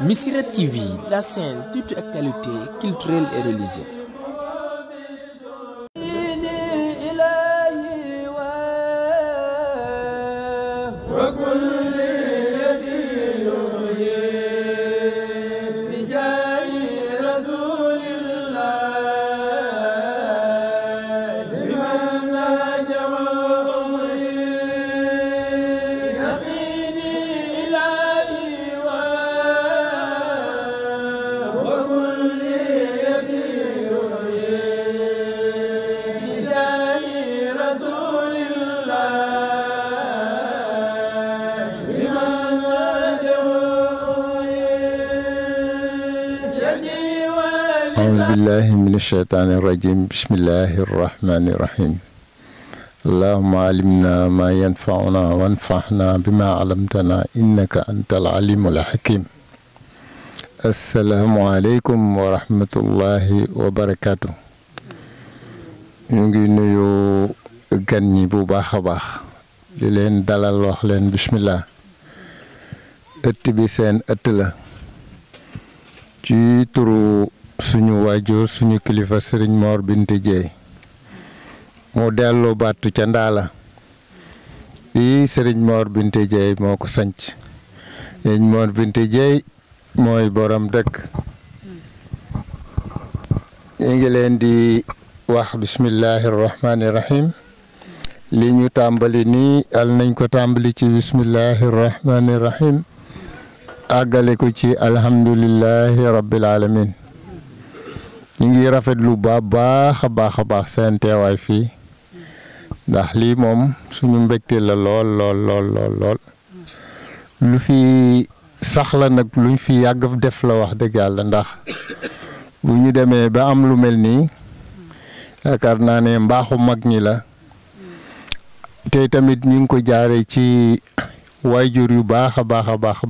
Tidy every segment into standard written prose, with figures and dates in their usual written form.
Missirah TV, la chaîne toute actualité culturelle et religieuse. أعوذ بالله من الشيطان الرجيم بسم الله الرحمن الرحيم اللهم علمنا ما ينفعنا وانفعنا بما علمتنا إنك أنت العليم الحكيم السلام عليكم ورحمة الله وبركاته نيغي نيو غاني بو باخا باخ دي لين دالال واخ لين بسم الله ëtt bi seen ëtt la ci turu suñu waajur suñu kilifa Serigne Mor Binta Dieye mu delloo battu ca ndaala bi Serigne Mor Binta Dieye moo ko sanc Serigne Mor Binta Dieye mooy borom dëkk ñu ngi leen di wax bismillahi rahmani rahim li ñu tàmbali nii al nañ ko tàmbali ci bismillahi rahmani rahim àggale ko ci alhamdulillahi rabbil alamin ñu ngi rafetlu baax a baax seen teewaay fii ndax lii moom suñu mbégte la lool lu fi sax la nag luñ fi yàgg def la wax dëgg yàlla ndax bu ñu demee ba am lu mel nii yaakaar naa ne mbaaxu mag ñi la te tamit ñu ngi ko jaare ci waajur yu baax a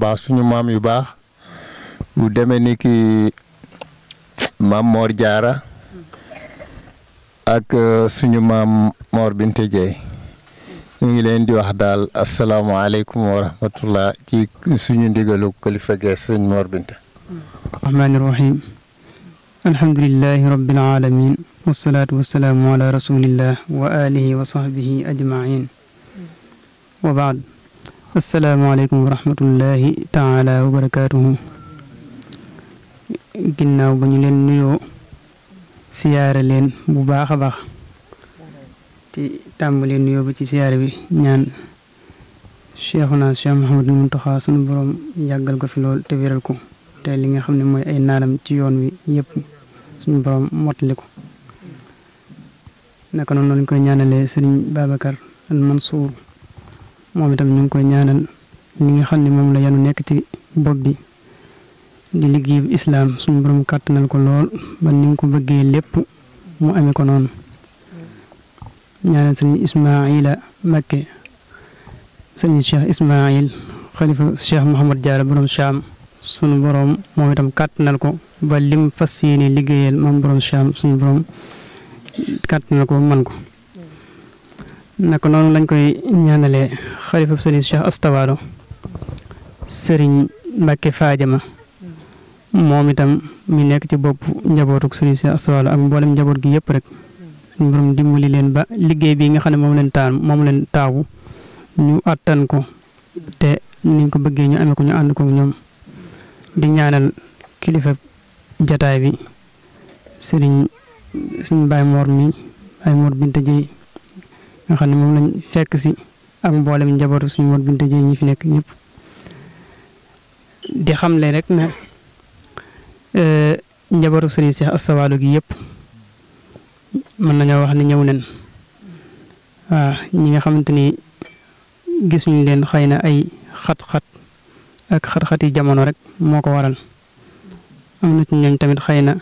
baax suñu maam yu baax bu demee ni ki maam Mor Jaara ak suñu maam Mor Binta Dieye ñu ngi leen di wax daal asalaamaaleykum wa rahmatullah ci suñu ndigalu kilifa gi sëñ Mor Binta. rahmaani rahim alhamdulillahi rabbil alamin wasalaatu wasalaamu ala rasulillah wa alihi wa sahbihi ajmain wa baad asalaamaaleykum wa rahmatullahi taala wa barakaatuhu. ginnaaw ba ñu leen nuyoo siyaare leen bu baax a baax ci tàmbali nuyoo ba ci siyaare bi ñaan Cheikhuna Cheikh Mouhamadul Mountakha sunu borom yàggal ko fi lool te wéral ko te li nga xam ne mooy ay naalam ci yoon wi yëpp suñu borom mottali ko naka noonu lañ koy ñaanalee Serigne Babacar Al Mansour moom itam ñu ngi koy ñaanal li nga xam ne moom la yanu nekk ci bopp bi di liggéeyu islam suñu borom kàttanal ko lool ba ni mu ko bëggee lépp mu amee ko noonu ñaanal sëriñ Ismaila Mbakke sëriñ Cheikh Ismail xalifa Cheikh Mouhamad Diarra borom Cham suñu borom moom itam kàttanal ko ba lim fas yéene liggéeyal moom borom Cham suñu borom kàttanal ko man ko naka noonu lañ koy ñaanalee xalifa sëriñ Cheikh Astawaalo sëriñ Mbakke Fadiama moom itam mi nekk ci bopp njabootuk sëriñ Cheikh Astawaalo ak mboolem njaboot gi yëpp rek suñu borom dimbali leen ba liggéey bi nga xam ne moom leen taawu ñu attan ko te niñ ko bëggee ñu amee ko ñu ànd ko ñoom di ñaanal kilifa jataay bi sëriñ suñu Baye Mor Binta Dieye nga xam ne moom lañ fekk si ak mboolem njabootu suñu Mor Binta Dieye ñi fi nekk ñëpp di xamle rek ne njabootu sëriñ Cheikh Astawaalo gi yëpp mën nañoo wax ne ñëw nañ waaw ñi nga xamante ni gisuñu leen xëy na ay xat-xat ak xat-xati jamono rek moo ko waral am na ci ñooñ tamit xëy na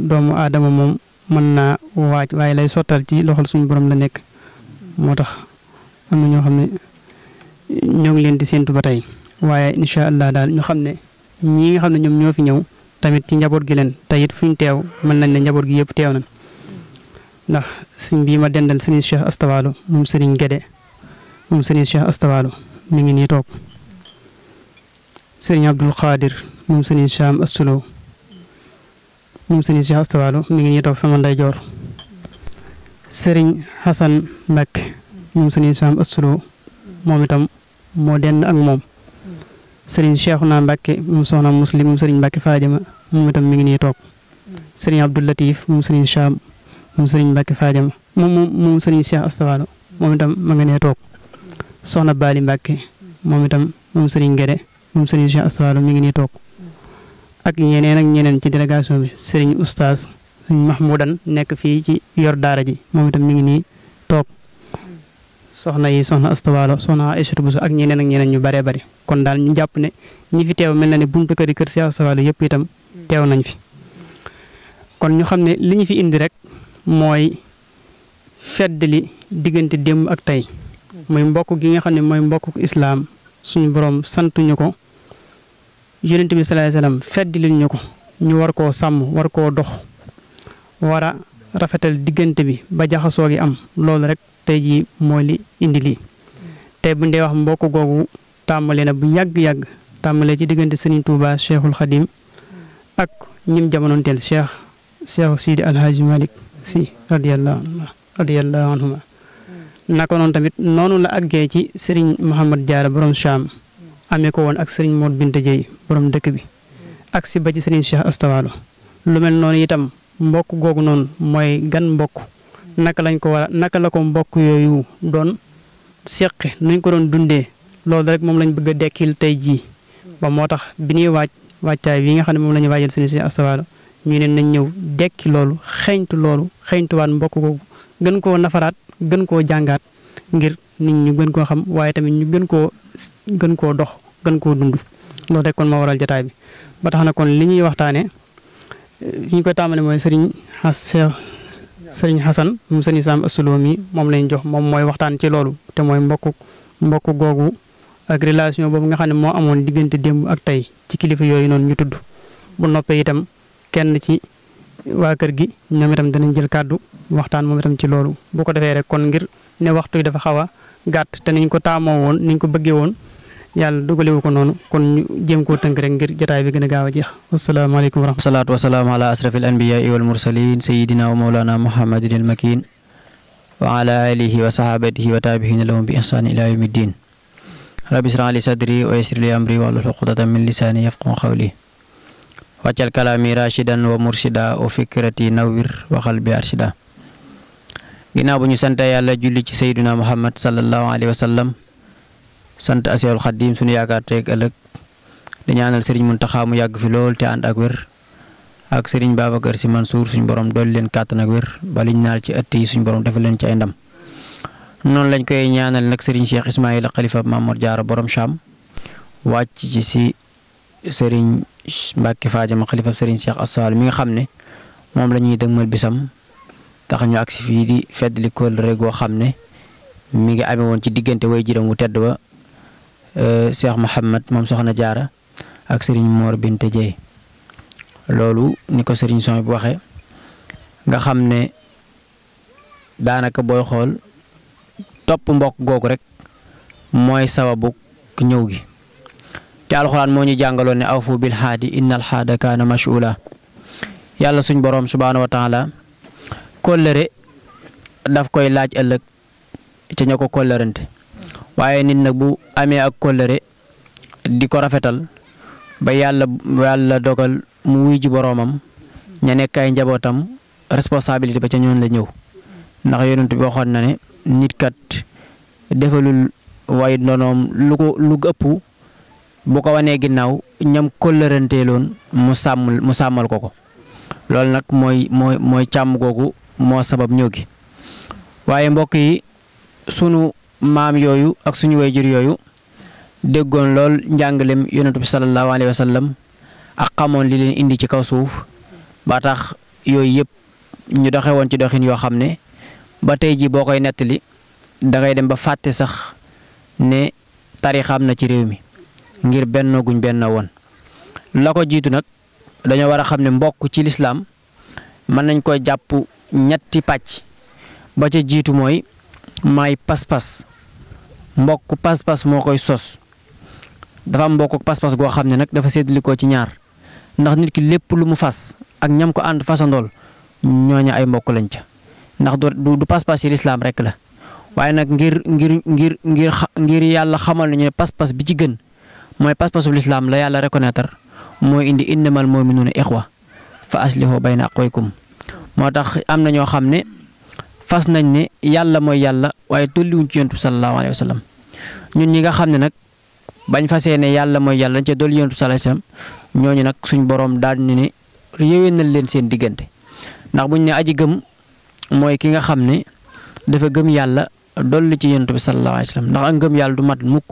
doomu aadama moom mën naa waaj waaye lay sottal ci loxol suñu borom la nekk moo tax am na ñoo xam ne ñoo ngi leen di séentu ba tey waaye incha allah daal ñu xam ne ñii nga xam ne ñoom ñoo fi ñëw tamit ci njaboot gi leen te it fuñ teew mën nañ ne njaboot gi yëpp teew nañ ndax sëñ bii ma dendal sëriñ Cheikh Astawaalo moom sëriñ Gédé moom sëriñ Cheikh Astawaalo mi ngi nii toog sëriñ Abdul Xaadir moom sëriñ Cham Astulo moom sëriñ Cheikh Astawaalo mi ngi nii toog sama ndeyjoor sëriñ Xasan Mbàkke moom sëriñ Cham Astulo moom itam moo dend ak moom sëriñ Cheikhouna Mbàkke moom soxna Muslim moom sëriñ Mbàkke Faajama moom itam mi ngi nii toog sëriñ Abdul Latif moom sëriñ Cham moom sëriñ Mbàkke Faajama moom sëriñ Cheikh Astawaalo moom itam ma nga nee toog soxna Baali Mbàkke moom itam moom sëriñ Ngede moom sëriñ Cheikh Astawaalo mi ngi nii toog ak ñeneen ci délégation bi sëriñ oustaz sëriñ Mahmoudan nekk fii ci yor daara ji moom itam mi ngi nii toog soxna Astawaalo soxna Aïchatou Bousso ak ñeneen ñu baree bari kon daal ñu jàpp ne ñi fi teew mel na ne buntu kër Cheikh Astawaalo yëpp itam teew nañ fi kon ñu xam ne li ñu fi indi rek mooy feddali diggante démb ak tey muy mbokk gi nga xam ne mooy mbokku islaam suñu borom santuñu ko yonent bi sallallahu alayhi wasallam feddali ñu ko ñu war koo sàmm war koo dox war a rafetal diggante bi ba jaxasoo gi am loolu rek tey jii mooy li indi lii tey bu ndee wax mbokk googu tàmbale na bu yàgg-yàgg tàmbale ci diggante Serigne Touba Cheikhul Khadim ak ñim jamonoonteel Cheikh Sidi Alhaji Malick Sy radiyallahu anhuma naka noonu tamit noonu la àggee ci Serigne Mouhamad Diarra borom Cham amee ko woon ak Serigne Modou Binta Dieye borom dëkk bi ak si ba ci Serigne Cheikh Astawaalo lu mel noonu itam mbokk googu noonu mooy gan mbokk naka la ko mbokk yooyu doon seqe nuñ ko doon dundee loolu rek moom lañ bëgg a dekkil tey jii ba moo tax bi ñuy wàccaay bi nga xam ne moom la ñu waajal Serigne Cheikh Astawaalo ñu ne nañ ñëw dekki loolu xeeñtuwaat mbokk googu gën koo nafaraat gën koo jàngaat ngir nit ñu gën koo xam waaye tamit ñu gën koo dox gën koo dund loolu rek kon moo waral jotaay bi ba tax na kon li ñuy waxtaane ñu koy tàmbale mooy sëriñ Xasan moom sëriñ Sam Astulo mi moom lañ jox moom mooy waxtaan ci loolu te mooy mbokk googu ak relation boobu nga xam ne moo amoon diggante démb ak tey ci kilifa yooyu noonu ñu tudd bu noppee itam kenn ci waa kër gi ñoom itam danañ jël kàddu waxtaan moom itam ci loolu bu ko defee rek kon ngir ne waxtu yi dafa xaw a gàtt te niñ ko taamoo woon niñ ko bëggee woon yàlla dugalewu ko noonu kon ñu jéem koo tënk rek ngir jotaay bi gën a gaaw a jeex wasalaamaaleykum wa rahmatulah salaatu wasalaamu ala asrafil anbiyaai wal mursalin sayidina wa mawlana muhammadin al makin wa ala alihi wa sahabatihi wa taabihina lahum bi ihsani ila yawmi ddin rabbi israh li sadri wa yassir li amri wahlul uqdatan min lisani yafqahu qawli wàccal kalaami rashidan wa murshida wa fikrati nawwir wa qalbi arshida ginnaaw bu ñu sant yàlla julli ci sayyiduna muhammad sallallahu alayhi wa sallam sant Seexul Xadiim suñu yaakaar teeg ëllëg di ñaanal Serigne Mountakha mu yàgg fi lool te ànd ak wér ak Serigne Babacar Sy Mansour suñu borom dolli leen kàttan ak wér ba liñ naal ci ëtt yi suñu borom defal leen ci ay ndam noonu lañ koy ñaanal nag Serigne Cheikh Ismaïla xalifa Mamour Diarra borom Cham wàcc ci si Serigne Mbacke Fadiama xalifa Serigne Cheikh Astawaalo mi nga xam ne moom la ñuy dëgmal bisam tax ñu agsi fii di feddli kóllëre goo xam ne mi ngi amee woon ci diggante way jiram wu tedd ba Cheikh Mouhamad moom soxna Diarra ak Serigne Mor Binta Dieye loolu ni ko Serigne Son bu waxee nga xam ne daanaka booy xool topp mbokk googu rek mooy sababu ñëw gi te alxuraan moo ñu jàngaloon ne awfu bil xaadi innal xaada kaana mash'uula yàlla suñ boroom subhaanahu wa taala kóllëre daf koy laaj ëllëg ca ña ko kóllërante waaye nit nag bu amee ak kóllëre di ko rafetal ba yàlla dogal mu wuy ji boroomam ña nekk ay njabootam responsabilité ba ca ñoon la ñëw ndax yonent bi waxoon na ne nit kat defalul way ndonoom lu ëpp bu ko wanee ginnaaw ñam kóllëranteeloon mu sàmmal ko loolu nag mooy càmm googu moo sabab ñëw gi waaye mbokk yi sunu maam yooyu ak suñu wayjur yooyu déggoon lool njàngalem yonent bi sallallahu alayhi wa sallam ak xamoon li leen indi ci kaw suuf ba tax yooyu yëpp ñu doxe woon ci doxin yoo xam ne ba tey ji boo koy nettali dangay dem ba fàtte sax ne tarixa am na ci réew mi ngir benn guñ benn woon la ko jiitu nag dañoo war a xam ne mbokk ci lislaam mën nañ koy jàpp ñetti pàcc ba ca jiitu mooy pas-pas mbokk pas-pas moo koy sos dafa am mbokk ak pas-pas goo xam ne nag dafa séddalikoo ci ñaar ndax nit ki lépp lu mu fas ak ñam ko ànd fasandool ñooñu ay mbokk lañ ca ndax du pas-pas yi lislaam rek la waaye nag ngir yàlla xamal nañu ne pas-pas bi ci gën mooy pas-pasu lislaam la yàlla reconnaître mooy indi innamal mu'minuuna ixwa fa aslihu bayna aqwaykum moo tax am na ñoo xam ne fas nañ ne yàlla mooy yàlla waaye tolliwuñ ci yonent bi sallallahu alayhi wa sallam ñun ñi nga xam ne nag bañ fasee ne yàlla mooy yàlla dañ cee dolli yonent bi sallallahu alayhi wa sallam ñooñu nag suñ boroom daal ne yéwénal leen seen diggante ndax buñ ne aji gëm mooy ki nga xam ne dafa gëm yàlla dolli ci yonent bi sallallahu alayhi wa sallam ndax ak ngëm yàlla du mat mukk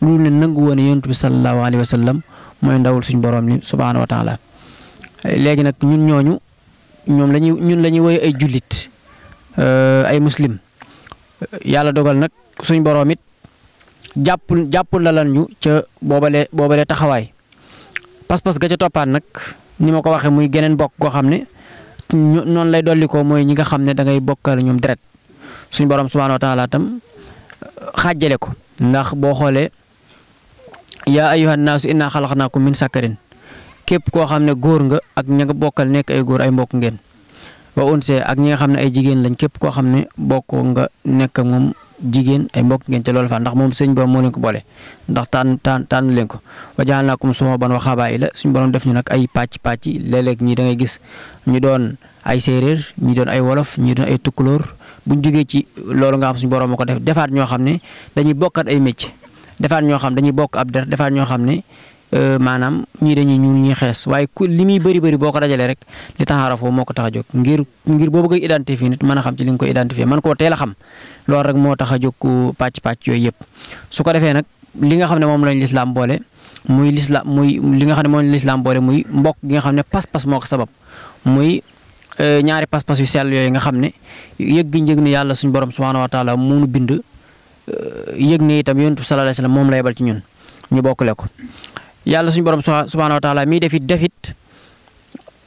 lu ne nangu woon yonent bi sallallahu alayhi wa sallam mooy ndawul suñ boroom ni subhaanahu wa taala léegi nag ñun ñooñu ñun la ñuy woy ay jullit ay muslim yàlla dogal nag suñ boroom it jàpp la lan ñu ca boobale taxawaay pas-pas ga ca toppaat nag ni ma ko waxee muy geneen bokk koo xam ne noonu lay dolli ko mooy ñi nga xam ne da ngay bokkal ñoom deret suñ boroom subhaanahu wa taala tam xaajale ko ndax boo xoolee yaa ayyuhan naasu inna xalaqnaakum min sakarin képp koo xam ne góor nga ak ña nga bokkal nekk ay góor ay mbokk ngeen wa unsee ak ñi nga xam ne ay jigéen lañ képp koo xam ne bokkoo nga nekk ak moom jigéen ay mbokk ngeen te loolu fa ndax moom sëñ borom moo leen ko boole ndax tànn leen ko wa ja'alnaakum shu'uuban wa qabaa'ila suñ borom def ñu nag ay pàcc léeg-léeg ñii da ngay gis ñu doon ay séeréer ñi doon ay wolof ñi doon ay tukkulóor buñ jógee ci loolu nga xam suñ borom moo ko defaat ñoo xam ne dañuy bokkat ay métier defaat ñoo xam dañuy bokk ab der defaat ñoo xam ne maanaam ñii dañuy ñuul ñuy xees waaye li muy bëri boo ko dajalee rek li taxaarafoo moo ko tax a jóg ngir boo bëgg a identifier nit mën a xam ci li nga koy identifier man koo teel a xam loolu rek moo tax a jóg pàcc yooyu yëpp su ko defee nag li nga xam ne moom lañ lislaam boole muy li nga xam ne moom lañ lislaam boole muy mbokk gi nga xam ne pas-pas moo ko sabab muy ñaari pas-pas yu sell yooyu nga xam ne yëg gi njëg ne yàlla suñu borom subhaanahu wa taala moo nu bind yëg ne itam yonent bi sallallahu alayhi wa sallam moom la yebal ci ñun ñu bokkule ko yàlla suñu borom subhaanahu wa taala mii defit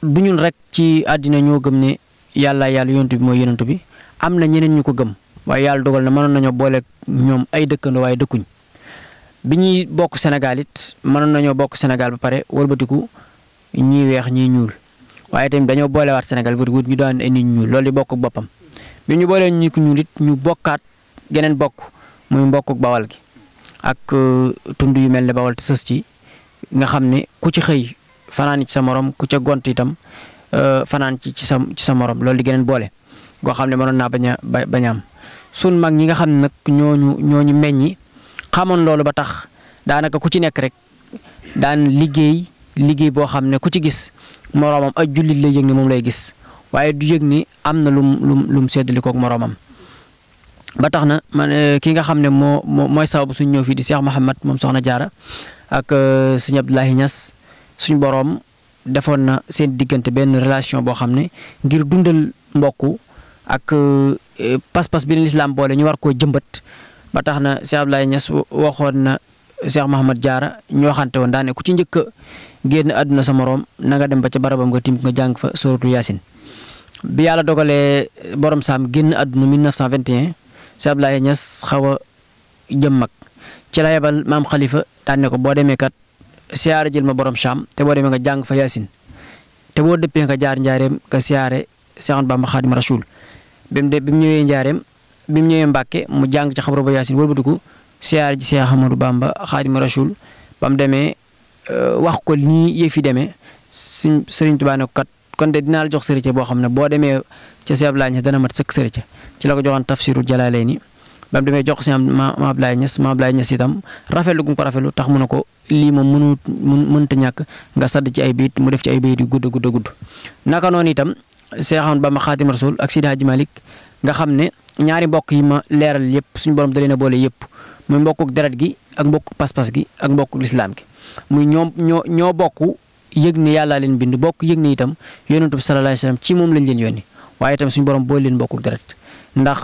du ñun rek ci àddina ñoo gëm ne yàlla yonent bi mooy yonent bi am na ñeneen ñu ko gëm waaye yàlla dogal na mënoon nañoo booleeg ñoom ay dëkkandoo waaye dëkkuñ bi ñuy bokk Sénégal it mënoon nañoo bokk Sénégal ba pare wëlbatiku ñii weex ñii ñuul waaye tamit dañoo boolewaat Sénégal bu ñu daan ay nit ñuul loolu di bokk ak boppam bi ñu boolee ñu ko ñuul it ñu bokkaat geneen bokk muy mbokk Bawal gi ak tund yu mel ne Bawal te sës ci nga xam ne ku ci xëy fanaan ci sa morom ku ca gont itam fanaan ci sa morom loolu di geneen boole goo xam ne mënoon naa bañ a am sun mag ñi nga xam ne nag ñooñu meññi xamoon loolu ba tax daanaka ku ci nekk rek daan liggéey boo xam ne ku ci gis moroomam ak jullit lay yëg ni moom lay gis waaye du yëg ni am na lum seddali koog moroomam ba tax na man ki nga xam ne mooy sababu suñ ñëw fii di Cheikh Mouhamad moom soxna Jaara ak sëñ Abdoulaye Niass suñ boroom defoon na seen diggante benn relation boo xam ne ngir dundal mbokku ak pas-pas bi lislaam boole ñu war koo jëmbat ba tax na Cheikh Abdoulaye Niass waxoon na Cheikh Mouhamad Jaara ñu waxante woon daane ku ci njëkk a génn àdduna sa moroom na nga dem ba ca barabam nga tim nga jàng fa suratul Yaasin bi yàlla dogalee borom saam génn àdduna 1921 Cheikh Abdoulaye Niass xaw a jëm mag ci la yebal maam Khalifa daan ne ko boo demee kat siyaare jël ma borom saam te boo demee nga jàng fa Yaasin te boo dëppee nga jaar njaareem nga siyaare Seex Bamba Xaadimu Rasuul bi mu ñëwee njaareem bi mu ñëwee Mbàkke mu jàng ci xabru ba Yaasin wëlbatiku siyaare ji Seex Ahmadu Bamba Xaadimu Rasuul ba mu demee wax ko nii yëf yi demee Sëriñ Tuubaa ne ko kat kon de dinaa la jox sëriñ boo xam ne boo demee ca Cheikh Abdoulaye Niass dana mat sëkk sëriñ ci la ko joxoon tafsiru Jalaalayni ba mu demee jox ko si ma Abdoulaye Niass itam rafetlu gu mu ko rafetlu tax mu ne ko lii moom mënta ñàkk nga sadd ci ay bayit mu def ci ay bayit yu gudd naka noonu itam Cheikh Ahmadou Bamba Xaadimu Rasuul ak Sidi Hadji Malick nga xam ne ñaari mbokk yi ma leeral yëpp suñu borom da leen a boole yëpp muy mbokkuk deret gi ak mbokku pas-pas gi ak mbokku lislaam gi muy ñoo bokk yëg ne yàllaa leen bind bokk yëg ne itam yonent bi sallallahu alayhi wasallam ci moom lañ leen yónni waaye itam suñu borom boole leen mbokkuk deret ndax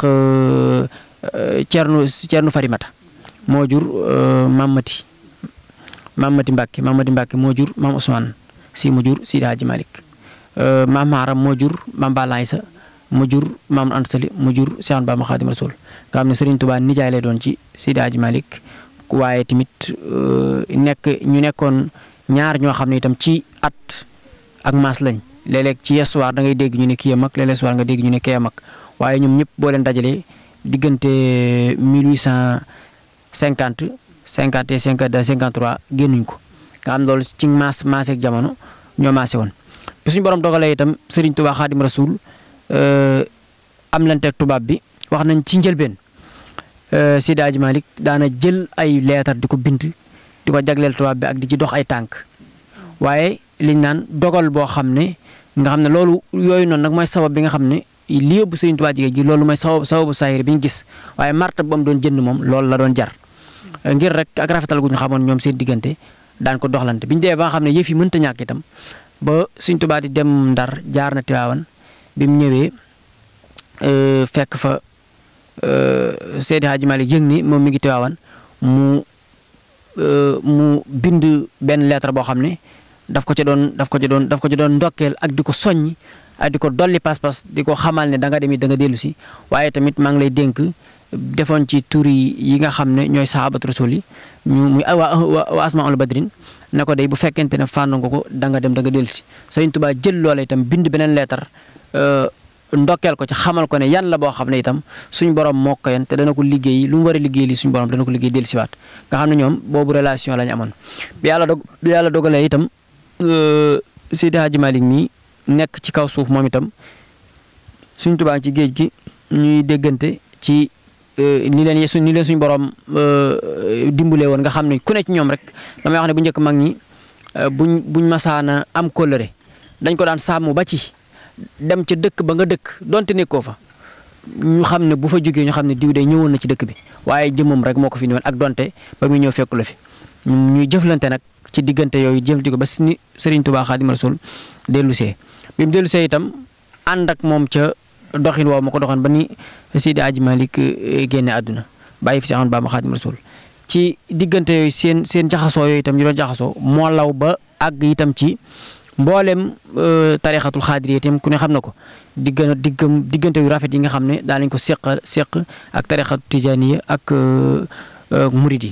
Ceerno Farimata moo jur Mamati Mbàkke moo jur Maam Ousmane Si mu jur Sidi Hadji Malick Maam Maaram moo jur Maam Balla Aysa mu jur Maam Anta Sali mu jur Seex Bamba Xaadimu Rasuul nga xam ne Sëriñ Tuubaa nijaay lay doon ci Sidi Hadji Malick waaye tamit ñu nekkoon ñaar ñoo xam ne itam ci at ak maas lañ léeg-léeg ci histoire da ngay dégg ñu ne kii a mag léeg-léeg histoire nga dégg ñu ne kii a mag waaye ñoom ñëpp boo leen dajalee diggante 1850 51 52 53 génnuñ ko nga xam loolu ci maaseeg jamono ñoo maase woon. bi suñu borom dogalee itam Serigne Touba Khadim Rasoul am lanteeg tubaab bi wax nañ ci njëlbeen Seydi Hadji Malick daana jël ay leetar di ko bind di ko jagleel tubaab bi ak di ci dox ay tànk waaye liñ naan dogal boo xam ne nga xam ne loolu yooyu noonu nag mooy sabab bi nga xam ne li yóbbu Serigne Touba jigéen ji loolu mooy sababu saahir bi ñu gis waaye martab ba mu doon jënd moom loolu la doon jar ngir rek ak rafetal gu ñu xamoon ñoom seen diggante daan ko doxlante biñu dee ba nga xam ne yëf yi mënta ñàkk itam ba Serigne Touba di dem Ndar jaar na Tiwaawan bi mu ñëwee fekk fa Seydi Hadji Malick yëg ni moom mi ngi Tiwaawan mu bind benn lettre boo xam ne daf ko ci doon ndokkeel ak di ko soññ ak di ko dolli pas-pas di ko xamal ne da nga dem da nga dellu si waaye tamit maa ngi lay dénk defoon ci tur yi nga xam ne ñooy sahabatu rasul yi muy waa asmaul badrin ne ko day bu fekkente ne fànn nga ko da nga dem da nga dellu si Sëriñ Tuubaa jël loola itam bind beneen lettre ndokkeel ko ci xamal ko ne yan la boo xam ne itam suñu borom moo ko yan te dana ko liggéey lu mu war a liggéey li suñu borom dana ko liggéey dellu siwaat nga xam ne ñoom boobu relation la ñu amoon bi yàlla dogalee itam Seydi Hadji Malick mi nekk ci kaw suuf moom itam Sëriñ Tuubaa ci géej gi ñuy déggante ci ni leen suñu borom dimbalee woon nga xam ne ku ne ci ñoom rek damay wax ne bu njëkk mag ñi buñ masaana am kóllëre dañ ko daan sàmm ba ci dem ca dëkk ba nga dëkk donte nekkoo fa ñu xam ne bu fa jógee ñu xam ne diw day ñëwoon na ci dëkk bi waaye jëmmam rek moo ko fi ñëwoon ak donte ba muy ñëw fekku la fi ñuy jëflante nag ci diggante yooyu jëflante ko ba ni Serigne Touba Khadim Rasoul dellusee bi mu dellusee itam ànd ak moom ca doxin woowu ma ko doxoon ba ni Seydi Hadji Malick génne àdduna bàyyi fi Seex Ahmadu Bamba Khadim Rasoul ci diggante yooyu seen jaxasoo yooyu itam ñu doon jaxasoo moo law ba àgg itam ci mboolem tarixatul xaadiriya itam ku ne xam na ko diggante yu rafet yi nga xam ne daan nañ ko seq ak tarixatu tijaaniya ak murid yi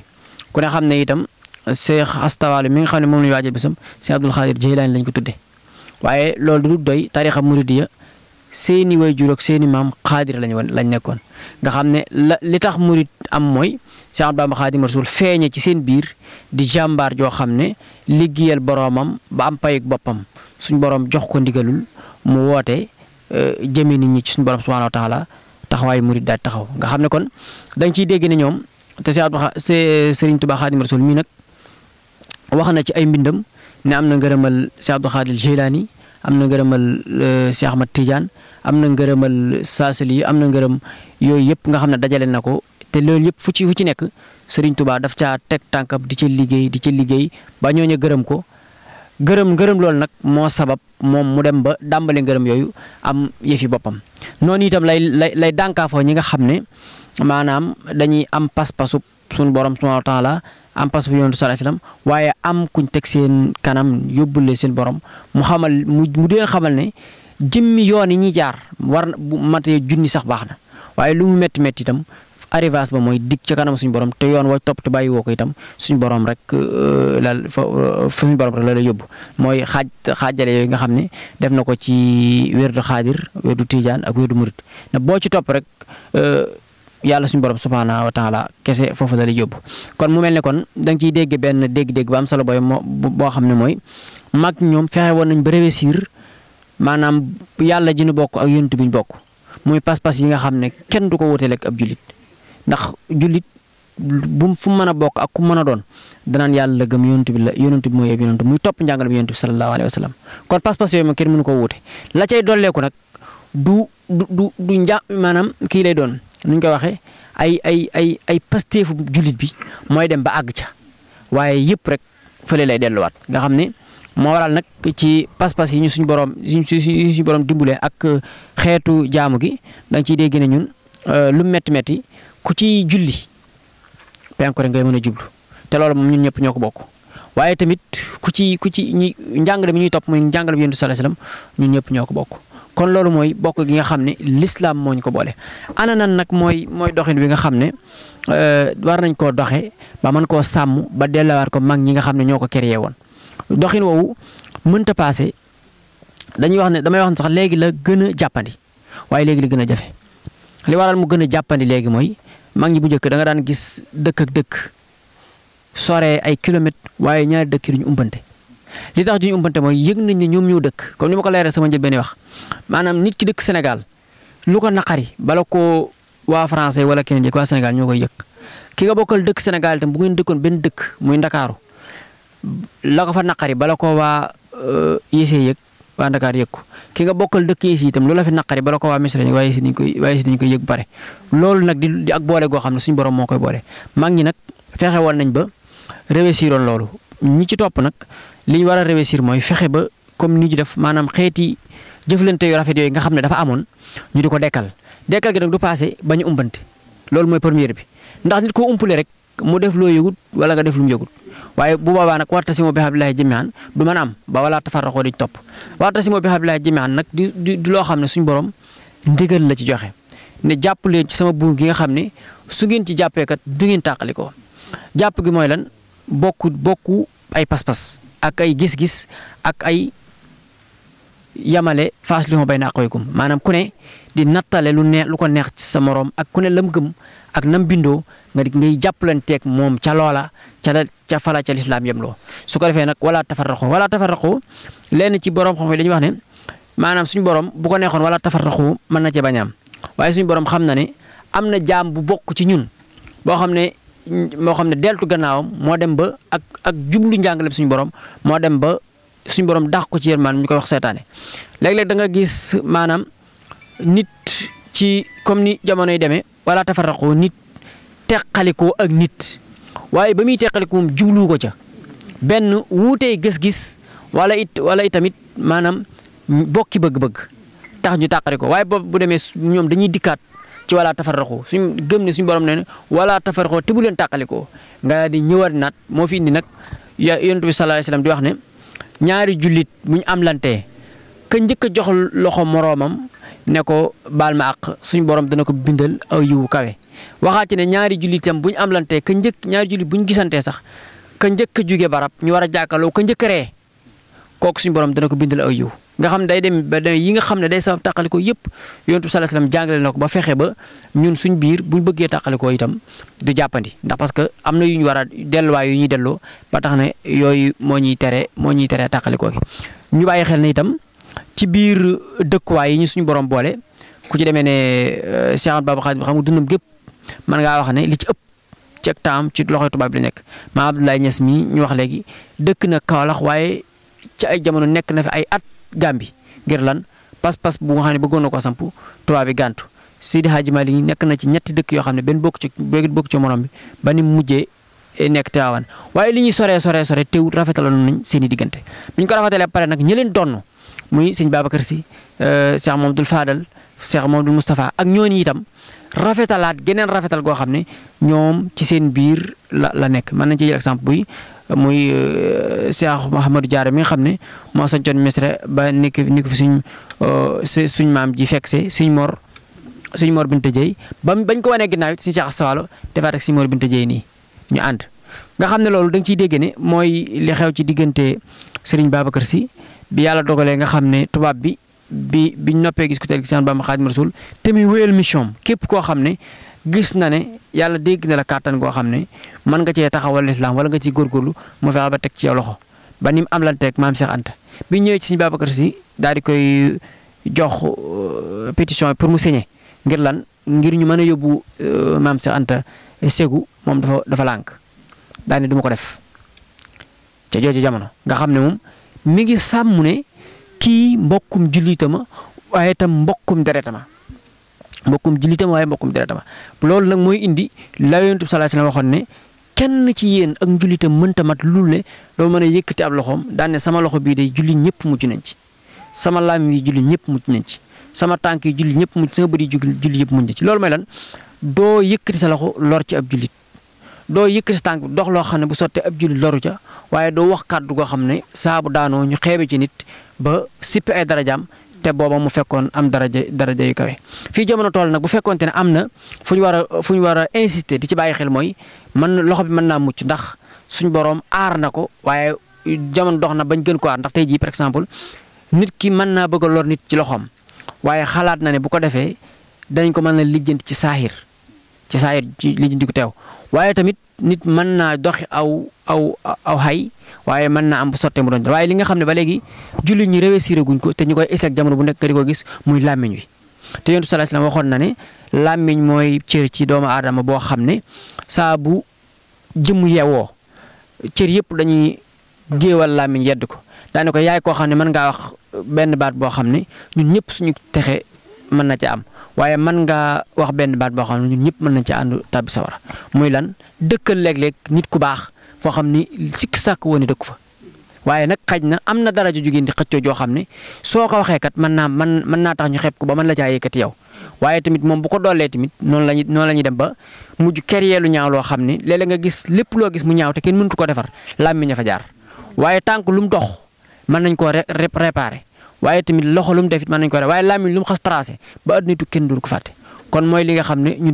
ku ne xam ne itam Cheikh Astawalu mi nga xam ne moom la ñu waajal bisam Cheikh Abdul Xaadir Jeylaani lañ ko tudde waaye loolu du doy tarixa muridiya seeni waajur ak seeni maam xaadir lañ nekkoon nga xam ne li tax murid am mooy Cheikh Ahmadou Bamba Xaadimu Rasuul feeñe ci seen biir di jàmbaar joo xam ne liggéeyal boroomam ba am payug boppam suñ borom jox ko ndigalul mu woote jëme nit ñi ci suñu borom subhaanahu wa taala taxawaayu murid daal taxaw nga xam ne kon dañ ciy dégg ne ñoom te Serigne Touba Xaadimu Rasuul mii nag wax na ci ay mbindam ne am na ngërëmal Cheikh Abdou Khadir Jeylaani am na ngërëmal Cheikh Ahmad Tidiane am na ngërëmal Saasali am na ngërëm yooyu yëpp nga xam ne dajale na ko te loolu yëpp fu ci nekk Serigne Touba daf caa teg tànkam di ca liggéey ba ñooñu gërëm ko ngërëm loolu nag moo sabab moom mu dem ba dàmbale ngërëm yooyu am yëfi boppam noonu itam lay dànkaafoo ñi nga xam ne maanaam dañuy am pas-pasu suñu borom subhanahu wa taala am pas-pasu yonent sallallahu alayhi wasallam waaye am kuñ teg seen kanam yóbbule seen borom mu dee xamal ne jëmmi yoon yi ñuy jaar war bu matee junni sax baax na waaye lu mu métti itam arrivage ba mooy dig ca kanam suñu borom te yoon wa topp te bàyyi woo ko itam suñu borom rek suñu borom rek la lay yóbbu mooy xaajale yooyu nga xam ne def na ko ci wérdu xaadir wérdu tijaan ak wérdu murit na boo ci topp rek yàlla suñu borom subhaanahu wa taala kese foofu la lay yóbbu kon mu mel ne kon da nga ciy dégg benn dégg-dégg ba am solo boo xam ne mooy mag ñoom fexe woon nañ ba réussir maanaam yàlla ji ñu bokk ak yonent bi ñu bokk muy pas-pas yi nga xam ne kenn du ko wuteel ak ab jullit ndax jullit bu fu mu mën a bokk ak ku mën a doon danaan yàlla la gëm yonent bi mooy ab yonent muy topp njàngale bi yonent bi sallallahu alayhi wa sallam kon pas-pas yooyu moom kenn mënu ko wuute la cay dolleeku nag du maanaam kii lay doon nuñ koy waxee ay pasteefu jullit bi mooy dem ba àgg ca waaye yëpp rek fële lay delluwaat nga xam ne moo waral nag ci pas-pas yi ñu suñu borom dimbulee ak xeetu jaamu gi da nga ciy dégg ne ñun lu metti ku ci julli penku rek ngay mën a jublu te loolu moom ñun ñëpp ñoo ko bokk waaye tamit ku ci ñi njàngale mi ñuy topp muy njàngale bi Yonent sallallahu alayhi wasallam ñun ñëpp ñoo ko bokk kon loolu mooy bokk gi nga xam ne lislaam moo ñu ko boole. ana nan nag mooy doxin wi nga xam ne war nañ koo doxe ba mën koo sàmm ba delluwaat ko mag ñi nga xam ne ñoo ko créé woon. doxin woowu mënta paase damay wax ne sax léegi la gën a jàppandi waaye léegi la gën a jafe li waral mu gën a jàppandi léegi mooy mag ñi bu njëkk da nga daan gis dëkk ak dëkk sore ay kilomètres waaye ñaari dëkk yi duñu umpante. li tax duñu umpante mooy yëg nañ ne ñoom ñoo dëkk comme ni ma ko leeral sama njëlbéen wax maanaam nit ki dëkk Sénégal lu ko naqari bala ko waa français wala keneen jëkk waa Sénégal ñoo koy yëg ki nga bokkal dëkk Sénégal itam bu ngeen dëkkoon benn dëkk muy Ndakaaru la ko fa naqari bala ko waa yéesee yëg waa Ndakaar yëg ko ki nga bokkal dëkk yéesi itam lu la fi naqari bala ko waa Misra waaye yéesi dañu koy yëg bare loolu nag di ak boole goo xam ne suñu borom moo koy boole mag ñi nag fexe woon nañ ba réussir woon loolu ñi ci topp nag li ñu war a réussir mooy fexe ba comme ni ñu def maanaam xeeti jëflante yu rafet yooyu nga xam ne dafa amoon ñu di ko dekkal gi nag du passé ba ñu umbante loolu mooy première bi ndax nit koo umpule rek mu def loo yëgut wala nga def lu mu yëgut waaye bu boobaa nag wa'tasimu bi hablillahi jami'an du mën a am ba wala tafarraqu di topp wa'tasimu bi hablillahi jami'an nag di loo xam ne suñu borom ndigal la ci joxe ne jàpp leen ci sama buum gi nga xam ne su ngeen ci jàppee kat du ngeen tàqali ko jàpp gi mooy lan bokku ay pas-pas ak ay gis-gis ak ay yamale faaslihu bayna aqwaykum maanaam ku ne di nattale lu ko neex ci sa morom ak ku ne lam gëm ak nam bindoo ngay jàppalanteeg moom ca loola ca fala ca lislaam yem loo su ko defee nag wala tafarraqu lenn ci borom xam-xam dañuy wax ne maanaam suñu borom bu ko neexoon wala tafarraqu mën na cee bañ a am waaye suñu borom xam na ne am na jaam bu bokk ci ñun boo xam ne deltu gannaawam moo dem ba ak jublu njàngale suñu borom moo dem ba suñu borom dàq ko ci yéen maanaam ñu koy wax seetaane léeg-léeg da nga gis maanaam nit ci comme ni jamonoy demee wala tafarraqu nit teqalikoo ak nit waaye ba muy teqalikoo moom jublu ko ca benn wuutee gis-gis wala itamit maanaam bokki bëgg-bëgg tax ñu tàqali ko waaye boobu bu demee ñoom dañuy dikkaat ci wala tafarraqu suñ gëm ne suñu borom ne wala tafarraqu te bu leen tàqalikoo nga di ñëwaat naat moo fi indi nag yonent bi sallallahu alayhi wasallam di wax ne ñaari jullit buñ am lantee ka njëkk a jox loxo moroomam ne ko baal ma àq suñu borom dana ko bindal aw yiwu kawe waxaat ci ne ñaari jullitam buñ am lantee ñaari jullit buñ gisantee sax ka njëkk a jóge barab ñu war a jàkkaarloo ka njëkk a ree kooku suñu borom dana ko bindal aw yiw nga xam day dem ba yi nga xam ne day sabab tàqalikoo yëpp yonent bi sallallahu alayhi wasallam jàngale na ko ba fexe ba ñun suñ biir buñ bëggee tàqalikoo itam du jàppandi ndax parce que am na yu ñu war a delluwaay yu ñuy delloo ba tax ne yooyu moo ñuy tere tàqalikoo gi ñu bàyyi xel ne itam ci biir dëkkuwaay yi ñu suñu borom boole ku ci demee ne Cheikh Ahmadou Bamba Khadim xam nga dundam gépp mën ngaa wax ne li ci ëpp ci ak taam ci loxoy tubaab bi la nekk Maam Abdoulaye Niass mi ñu wax léegi dëkk na Kaolack waaye ci ay jamono nekk na fi ay at Gàmbi ngir lan pas-pas bu nga xam ne bëggoon na ko samp tubaab bi gàntu Sidi Hadji Malick nekk na ci ñetti dëkk yoo xam ne benn bokk ci morom bi ba ni mujjee nekk Tiwaawan waaye li ñuy sore teewut rafetaloon nañ seen i diggante bi ñu ko rafetalee pare nag ñi leen donn muy sëñ Babacar Sy Cheikh Mamadou Fadal Cheikh Mamadou Moustapha ak ñooñu itam rafetalaat geneen rafetal goo xam ne ñoom ci seen biir la nekk mën nañ ci jël exemple muy Cheikh Mouhamadou Diarra mi nga xam ne moo sañcoon Misra ba nekk fi suñ maam ji fekk see suñ Mor Binta Dieye bañ ko wanee ginnaaw it suñu Cheikh Sawalo defaat ak suñ Mor Binta Dieye nii ñu ànd nga xam ne loolu da nga ciy dégg ne mooy li xew ci diggante Serigne Babacar Sy bi yàlla dogalee nga xam ne tubaab biñ noppee gis ku teel gi Sëñ Bamba Xaadimu Rasuul te muy wéyal mission képp koo xam ne gis na ne yàlla dégg na la kàttan goo xam ne mën nga cee taxawal lislaam wala nga ciy góorgóorlu mu fexe ba teg ci yow loxo ba ni mu am lanteeg maam Cheikh Anta bi ñëwee ci Sëñ Babacar Sy daal di koy jox pétition pour mu signé ngir lan ngir ñu mën a yóbbu maam Cheikh Anta Ségou moom dafa lànk daal ne du ma ko def ca jooju jamono nga xam ne moom mi ngi sàmm ne kii mbokkum jullitama waaye itam mbokkum deretama loolu nag mooy indi la Yonent bi sallallahu alayhi wasallam waxoon ne kenn ci yéen ak njullitam mënta mat lul ne doo mën a yëkkati ab loxoom daan ne sama loxo bii day julli ñëpp mucc nañ ci sama laam yi julli ñëpp mucc nañ ci sama tànk yi julli ñëpp mucc sama bët yi julli yëpp mucc nañ ci loolu mooy lan doo yëkkati sa loxo lor ci ab jullit doo yëkkati sa tànk dox loo xam ne bu sottee ab jullit loru ca waaye doo wax kàddu goo xam ne saabu daanoo ñu xeebe ci nit ba sippi ay darajaam te booba mu fekkoon am daraja yu kawe. fii jamono toll nag bu fekkoonte ne am na fu ñu war a insister di ci bàyyi xel mooy loxo bi mën naa mucc ndax suñ borom aar na ko waaye jamono dox na bañ gën ko aar ndax tey jii par exemple nit ki mën naa bëgg a lor nit ci loxoom waaye xalaat na ne bu ko defee danañ ko mën a lijjanti ci saahir ci lijjanti ko teew waaye tamit nit mën naa doxi aw xay waaye mën naa am bu sottee mu doon waaye li nga xam ne ba léegi jullit ñi réussir guñ ko te ñu koy échec jamono bu nekk nga di ko gis muy làmmiñ wi te yonent sallallahu alayhi wasallam waxoon na ne làmmiñ mooy cër ci doomu aadama boo xam ne saa bu jëmm yeewoo cër yëpp dañuy géewal làmmiñ yedd ko daane ko yaay koo xam ne mën ngaa wax benn baat boo xam ne ñun ñëpp suñu texe mën na ci am waaye mën ngaa wax benn baat boo xam ne ñun ñëpp mën nañ ci ànd tàbbi sawara muy lan dëkkal léeg-léeg nit ku baax foo xam ni sikk sàkk woon dëkku fa waaye nag xaj na am na dara ju jugéen di xëccoo joo xam ne soo ko waxee kat mën naa tax ñu xeeb ko ba mën la caa yëkkati yow waaye tamit moom bu ko doolee tamit noonu la ñuy dem ba mujj keriyee lu ñaaw loo xam ne léeg-léeg nga gis lépp loo gis mu ñaaw te kenn mëntu ko defar làmmiñ a fa jaar waaye tànk lu mu dox mën nañ koo réparer waaye tamit loxo lu mu def it mën nañ ko waaye làmmiñ lu mu xas tracé ba àdduna tukki kenn du ko fàtte kon mooy li nga xam ne ñun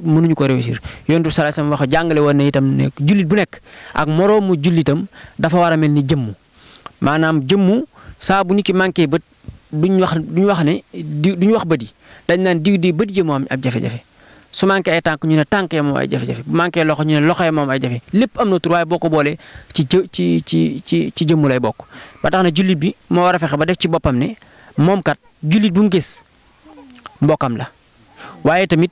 mënuñu ko réussir yonent bi sallallahu alayhi wasallam wax jàngale woon ne itam ne jullit bu nekk ak moroomu jullitam dafa war a mel ni jëmmu maanaam jëmmu saa bu nit ki manqué bët duñ wax ne duñ wax bët yi dañ naan diw di bët yi moo am ab jafe-jafe su manqué ay tànk ñu ne tànk ya moom ay jafe-jafe bu manqué loxo ñu ne loxo ya moom ay jafe lépp am na tur waaye boo ko boolee ci jëmmu lay bokk ba tax na jullit bi moo war a fexe ba def ci boppam ne moom kat jullit bu mu gis mbokkam la waaye tamit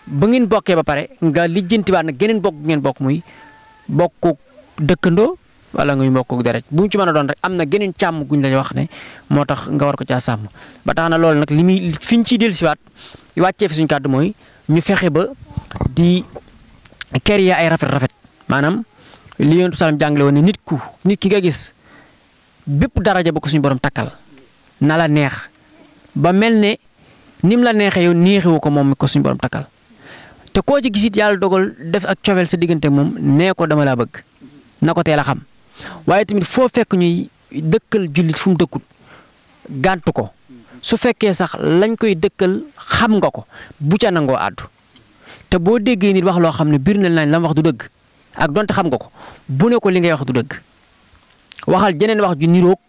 ba ngeen bokkee ba pare nga lijjantiwaat nag geneen bokk ngeen bokk muy bokku dëkkandoo wala ngay mbokku deret bu mu ci mën a doon rek am na geneen càmm guñ la wax ne moo tax nga war ko caa sàmm ba tax na loolu nag li muy fi ñu ciy dellusiwaat wàccee fi suñu kàddu mooy ñu fexe ba di créer ay rafet maanaam li Yonent salaam jàngale woon ne nit ki nga gis bépp daraja ba ko suñu borom takkal na la neex ba mel ne nim la neexee yow neexewu ko moom mi ko suñu borom takkal te koo ci gisit yàlla dogal def ak cofeel sa diggante moom nee ko dama laa bëgg na ko teel a xam waaye tamit foo fekk ñuy dëkkal jullit fu mu dëkkut gàntu ko su fekkee sax lañ koy dëkkal xam nga ko bu ca nangoo àddu te boo déggee nit wax loo xam ne biir na nañ la wax du dëgg ak donte xam nga ko bu ne ko li ngay wax du dëgg waxal jeneen wax ju niroog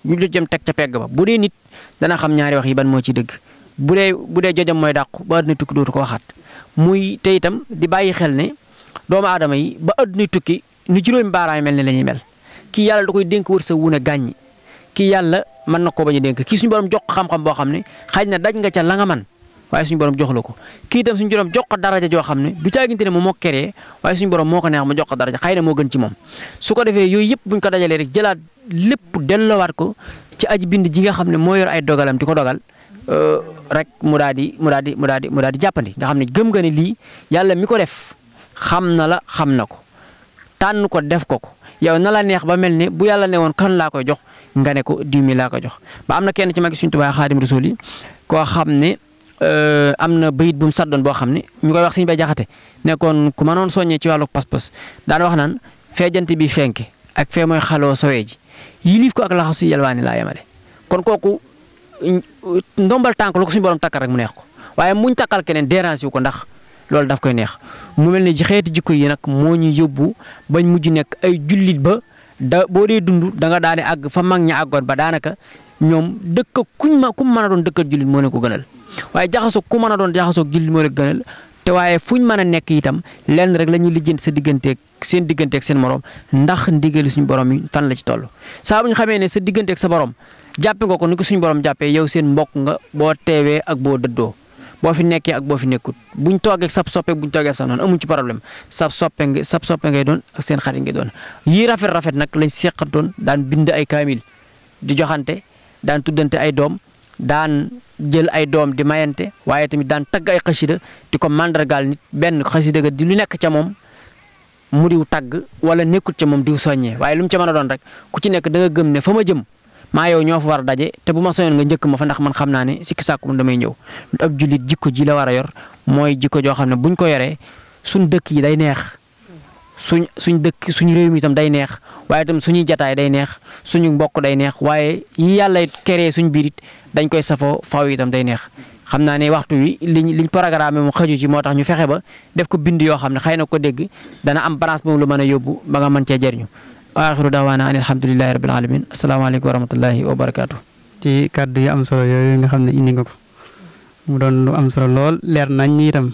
ñu lu jëm teg ca pegg ba bu dee nit dana xam ñaari wax yi ban moo ci dëgg bu dee jojam mooy dàqu ba àdduna tukki dootu ko waxaat muy te itam di bàyyi xel ne doomu aadama yi ba àdduna tukki ni juróomi baaraay mel ne la ñuy mel kii yàlla da koy dénk wër sa wune gàññi kii yàlla mën na koo bañ a dénk kii suñu borom jox ko xam-xam boo xam ne xaj na daj nga ca la nga man waaye suñu borom jox la ko kii itam suñu borom jox ko daraja joo xam ne du caaginte ne moom moo keree waaye suñu borom moo ko neex ma jox ko daraja xëy na moo gën ci moom su ko defee yooyu yëpp buñ ko dajalee rek jëlaat lépp delloowaat ko ci aji bind ji nga xam ne moo yor ay dogalam di ko dogal rek mu daal di jàppandi nga xam ne gëm nga ne lii yàlla mi ko def xam na la xam na ko tànn ko def ko yow na la neex ba mel ne bu yàlla ne woon kan laa koy jox nga ne ko diw mi laa ko jox ba am na kenn ci magi Sëriñ Tuubaa Xaadim Rasuul yi koo xam ne am na bayit bu mu saddoon boo xam ne ñu koy wax Sëriñ Bay Jaxate nekkoon ku mënoon soññee ci wàllu pas-pas daan wax naan feejant bi fenke ak fee mooy xaloo sawee ji yilif ko ak laxasu yelwaani laa yemale kon kooku ndombal tànk lu ko suñu borom takkal rek mu neex ko waaye muñ takkal keneen dérange wu ko ndax loolu daf koy neex mu mel ne ci xeeti jikko yi nag moo ñu yóbbu bañ mujj nekk ay jullit ba boo dee dund da nga daane àgg fa mag ña àggoon ba daanaka ñoom dëkk ku mën a doon dëkkal jullit moo leen ko gënal waaye jaxasoo ku mën a doon jaxasoo jullit moo leen ko gënal te waaye fuñ mën a nekk itam lenn rek la ñuy lijjanti seen digganteeg seen morom ndax ndigali suñu borom yi fan la ci toll saa bu ñu xamee ne sa digganteeg sa borom jàppe nga ko ni ko suñu borom jàppee yow seen mbokk nga boo teewee ak boo dëddoo boo fi nekkee ak boo fi nekkut buñ toogee sab soppe buñ toogee sab noonu amuñ ci problème sab soppe ngay doon ak seen xarit ngay doon yii rafet nag lañ seqantoon daan bind ay kaamil di joxante daan tuddante ay doom daan jël ay doom di mayante waaye tamit daan tagg ay xasida di ko mandargaal nit benn xasida ga di lu nekk ca moom mu diw tagg wala nekkut ca moom diw soññee waaye lu mu ca mën a doon rek ku ci nekk da nga gëm ne fa ma jëm maa yow ñoo fa war a daje te bu ma soñoon nga njëkk ma fa ndax man xam naa ne sikki sàkku damay ñëw ab jullit jikko ji la war a yor mooy jikko joo xam ne buñ ko yoree suñ dëkk yi day neex suñ dëkk suñu réew mi itam day neex waaye itam suñuy jataay day neex suñu mbokk day neex waaye yi yàlla créé suñ biir it dañ koy safoo faw itam day neex. xam naa ne waxtu wi liñ programme mu xaju ci moo tax ñu fexe ba def ko bind yoo xam ne xëy na ko dégg dana am balance moom lu mën a yóbbu ba nga mën cee jëriñu. wa axiru daawaana an alhamdulillahi rabbil alamin asalaamaaleykum wa rahmatullahi wa barakaatu. ci kàddu yu am solo yooyu nga xam ne indi nga ko mu doon lu am solo lool leer nañ ñi itam